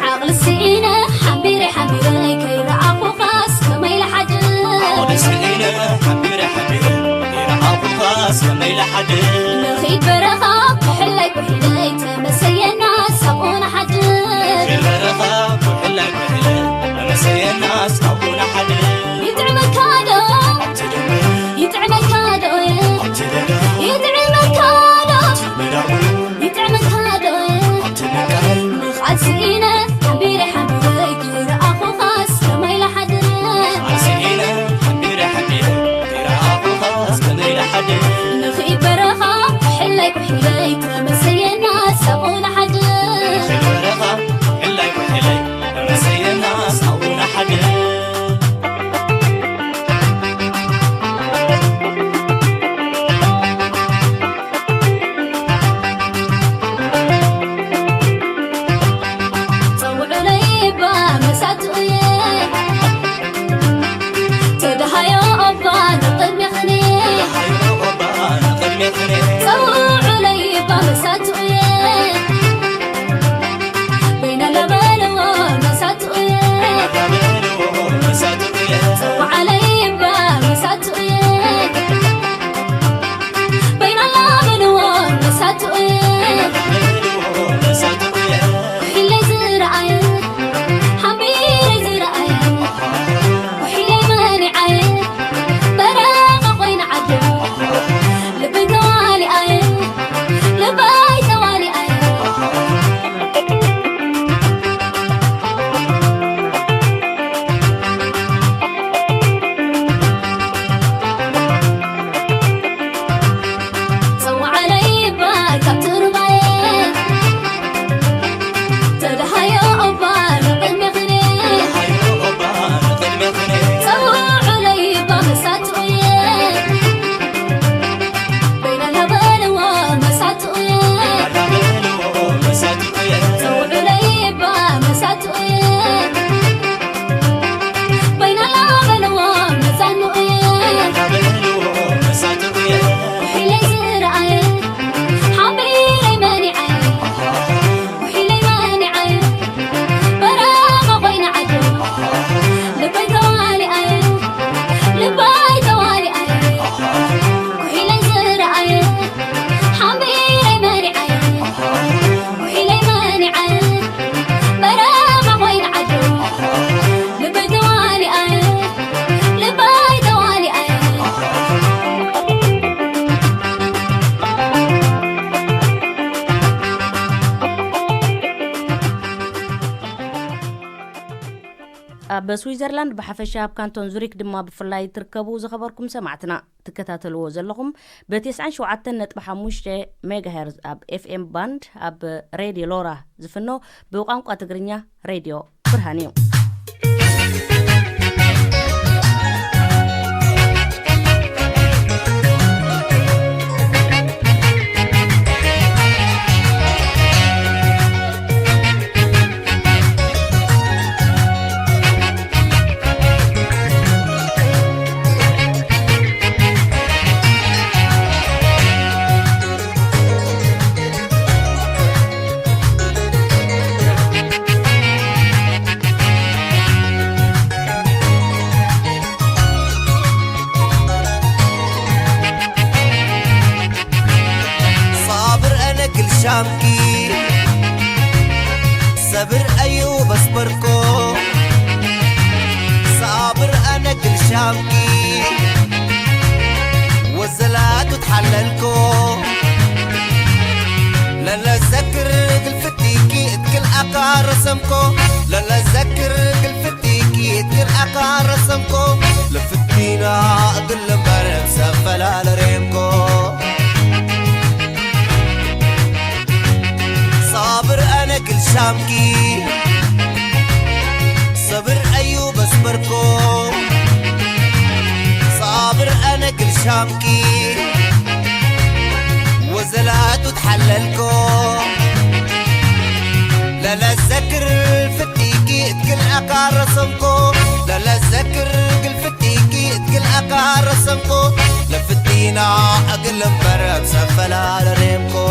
ዓቕሊ ስኢነ ሓሚረ ሓሚረ ከይረኣኹኻስ ከመይ ልሓድር? ዓቕሊ ስኢነ ሓሚረ ሓሚረ ከይረኣኹኻስ ከመይ ልሓድር? ንኺድ በረኻ ኩሕለይ ኩሕለይ ተመሰየና ሳብኡ ንሓድር። ንኺድ በረኻ ኩሕለይ ኩሕለይ ተመሰየና ሳብኡ ንሓድር። ይጥዕመካ ዶ? ይጥዕመካ ዶ? ይጥዕመካ ዶ? ይጥዕመካ ዶ? ምኽኣል ስኢነ ሓቢረ ሓቢረ ክረኣኹኻስ ከመይ ልሓድር? ምኽኣል ስኢነ ሓቢረ ሓቢረ ክረኣኹኻስ ከመይ ልሓድር? ንኽኢድ በረኻ ኩሕለይ ኩሕለይ ተመሰየና ሳብኡ ንሓድር። ንኽኢድ በረኻ ኩሕለይ ኩሕለይ ተመሰየና ሳብኡ ንሓድር። ጸውዑለይ እባ መሳትኡ እየ። ተደሃዮ እባ ንቕድሜኽን እየ። ጸውዑለይ እባ መሳትኡ እየ። በይና ለበልዎ መሳትኡ እየ። ጸውዓለይ እባ መሳትኡ እየ። በይናላ በልዎ መሳትኡ እየ። ኩሒለይ ዝረኣየ፣ ሓቢረይ ዝረኣየ፣ ኩሒለይ መኒዓየ፣ በረኻ ኮይነ ዓደ፣ ልበይ ተዋሊኣየ፣ ልበይ ተዋሊኣየ። ጸውዓለይ እባ ካብ ትርባየ፣ ተደሃዮ እባ ንቕድሜኽን እየ። ጸውዑለይ እባ መሳትኡ እየ። በይናላ በልዎ መሳትኡ እየ። ጸውዑለይ እባ መሳትኡ እየ። በይናላ በልዎ መዛንኡ እየ። ኩሒለይ ዝረኣየ፣ ሓቢረይ መኒዓየ፣ ኩሒለይ መኒዓየ፣ በረኻ ኮይነ ዓደ፣ ልበይ ተዋሊኣየ፣ ልበይ ተዋሊኣየ። ኩሒለይ ዝረኣየ፣ ሓቢረይ መኒዓየ፣ ኩሒለይ መኒዓየ፣ በረኻ ኮይነ ዓደ፣ ልበይ ተዋሊኣየ፣ ልበይ ተዋሊኣየ። ኣብ ስዊዘርላንድ ብሓፈሻ ኣብ ካንቶን ዙሪክ ድማ ብፍላይ ትርከቡ ዝኸበርኩም ሰማዕትና፣ ትከታተልዎ ዘለኹም ብ ተስዓን ሸውዓተን ነጥቢ ሓሙሽተ ሜጋሄርዝ ኣብ ኤፍኤም ባንድ ኣብ ሬድዮ ሎራ ዝፍኖ ብቋንቋ ትግርኛ ሬድዮ ብርሃን እዩ። صابر أنا كل شامكي، صبر أيوب أصبركو. صابر أنا كل شامكي، وزلات وتحللكو. لا لا ذكر قل فتيكي اتكل أقار رسمكو. لا لا ذكر قل فتيكي اتكل أقار رسمكو. لفتينا أقل مرم سفلا لريمكو. صابر أنا كل شامكي، صبر أيوب أصبركو. صابر أنا كل شامكي، وزلات وتحللكو. لا لا ذكر فتيكي اتكل أقار رسمكو. لا لا ذكر قل فتيكي اتكل أقار رسمكو. لفتينا أقل مرب سفلا لريمكو.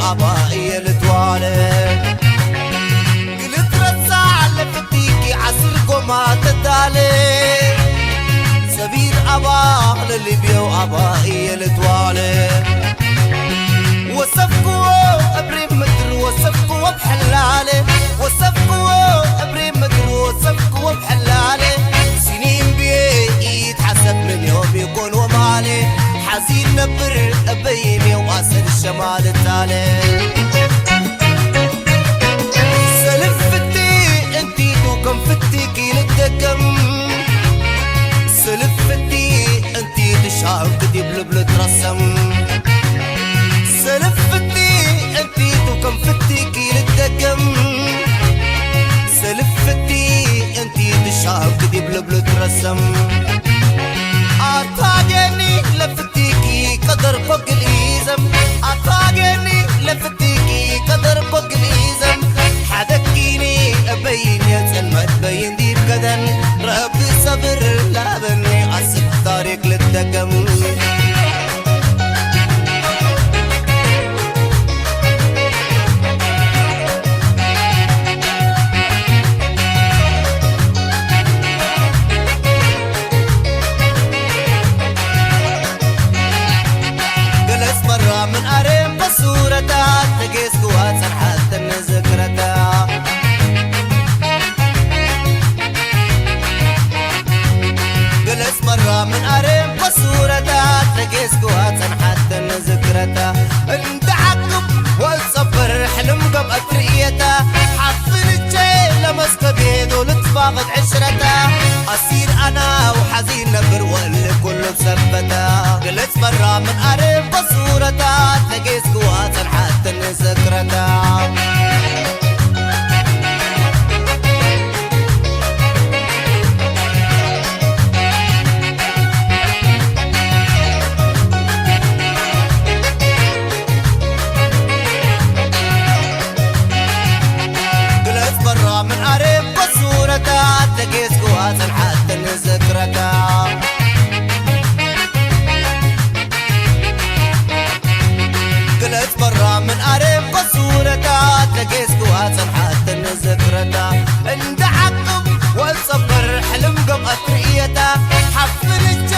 ኣባ እየ ልትዋለ ግልትረሳ ለፍቲኪ ዓስር ጎማ ተዳለ ሰቢር ኣባ ለልብዮ ኣባ እየ ልትዋለ ወሰፍክዎ እብሪ ምድር ወሰፍክዎ ብሐላለ ወሰፍክዎ እብሪ ምድር ወሰፍክዎ ብሐላለ ሲኒም ብየ ኢት ሓሰብ ምን ዮም ይኮን ወማለ ሓዚን ነብር እበይን የው ኣሰር ሸማል ታለ ሰልፍቲ እንቲቱ ከም ፍቲ ኪልደገም ሰልፍቲ እንቲቱ ሻው ክዲብ ልብሉ ትረሰም ሰልፍቲ እንቲቱ ከም ፍቲ ኪልደገም ሰልፍቲ እንቲቱ ሻው ክዲብ ልብሉ ትረሰም ኣታገኒ ለፍቲኪ ቀደር በግል ኢዘም ኣታገኒ ለፍቲኪ ቀደር በግል ኢዘም ሓደኪኒ እበይን የጽልመት በይን ዲብ ገደን ረቢ ሰብር ላበኒ ኣስብ ታሪክ ልደገም ገለጽ መራ ምን ኣሬም በሱረታት ተጌዝክዋ ጸንሓትን ዝክረታ ገለጽ መራ ምን ኣሬም በሱረታት ተጌዝክዋ ጸንሓትን ዝክረታ እንተዓቅብ ወጸበር ሕልም ገብ ኣትርእየታ ሓፍንቼ ለመስከቤዶ ልትፋቐድ ዕሽረታ ኣሲር ኣና ውሓዚ ነብር ወል ኩሉ ሰበታ ግለጽ መራ ምን ኣሬም በሱረታ ተጌዝክዋ ጸንሓትን ዝክረታ ግለጽ በራ ምን ኣሬም በሱረታ ተጌዝክዋ ጸንሓትን ዝክረታ ግለጽ በራ ምን ኣሬም በሱረታ ተጌዝክዋ ጸንሓትን ዝክረታ እንደ ዓቅብ ወጸበር ሕልም ገብ ኣትርእየታ ሓፍንቼ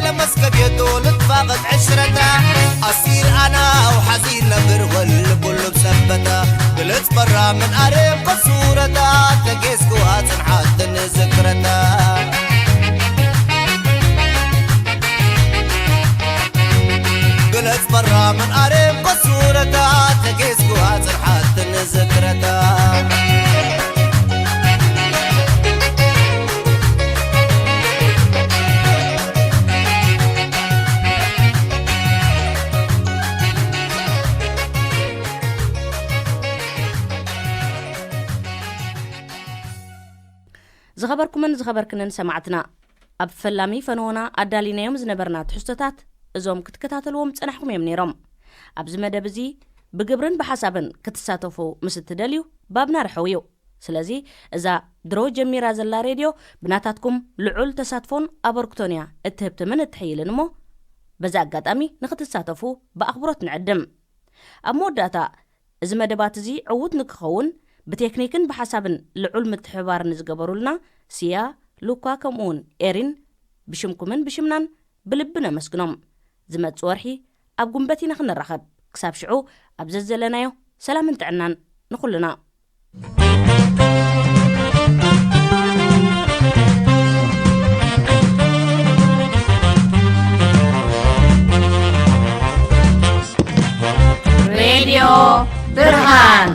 ለመስከብ የዶ ልትፋቐት ዕሽረታ ኣሲር ኣና ውሓዚ ነብር ወል ኩሉ ብሰበታ ግለጽ በራ ምን ኣሬም በሱረታ ተጌዝክዋ ጸንሓትን ዝክረታ ግለጽ በራ ምን ኣሬም በሱረታ ተጌዝክዋ ጸንሓትን ዝክረታ ዝኸበርኩምን ዝኸበርክንን ሰማዕትና፣ ኣብ ፈላሚ ፈነወና ኣዳሊናዮም ዝነበርና ትሕዝቶታት እዞም ክትከታተልዎም ጸናሕኩም እዮም ነይሮም። ኣብዚ መደብ እዚ ብግብርን ብሓሳብን ክትሳተፉ ምስ እትደልዩ፣ ባብና ርሐው እዩ። ስለዚ እዛ ድሮ ጀሚራ ዘላ ሬድዮ ብናታትኩም ልዑል ተሳትፎን ኣበርክቶን እያ እትህብትምን እትሕይልን እሞ፣ በዚ ኣጋጣሚ ንኽትሳተፉ ብኣኽብሮት ንዕድም። ኣብ መወዳእታ፣ እዚ መደባት እዚ ዕዉት ንክኸውን ብቴክኒክን ብሓሳብን ልዑል ምትሕብባር ንዝገበሩልና ሲያ፣ ሉካ ከምኡውን ኤሪን ብሽምኩምን ብሽምናን ብልቢ ነመስግኖም። ዝመጽእ ወርሒ ኣብ ጉንበት ኢና ክንራኸብ። ክሳብ ሽዑ ኣብ ዘዘለናዮ ሰላምን ጥዕናን ንኹልና። ሬድዮ ብርሃን።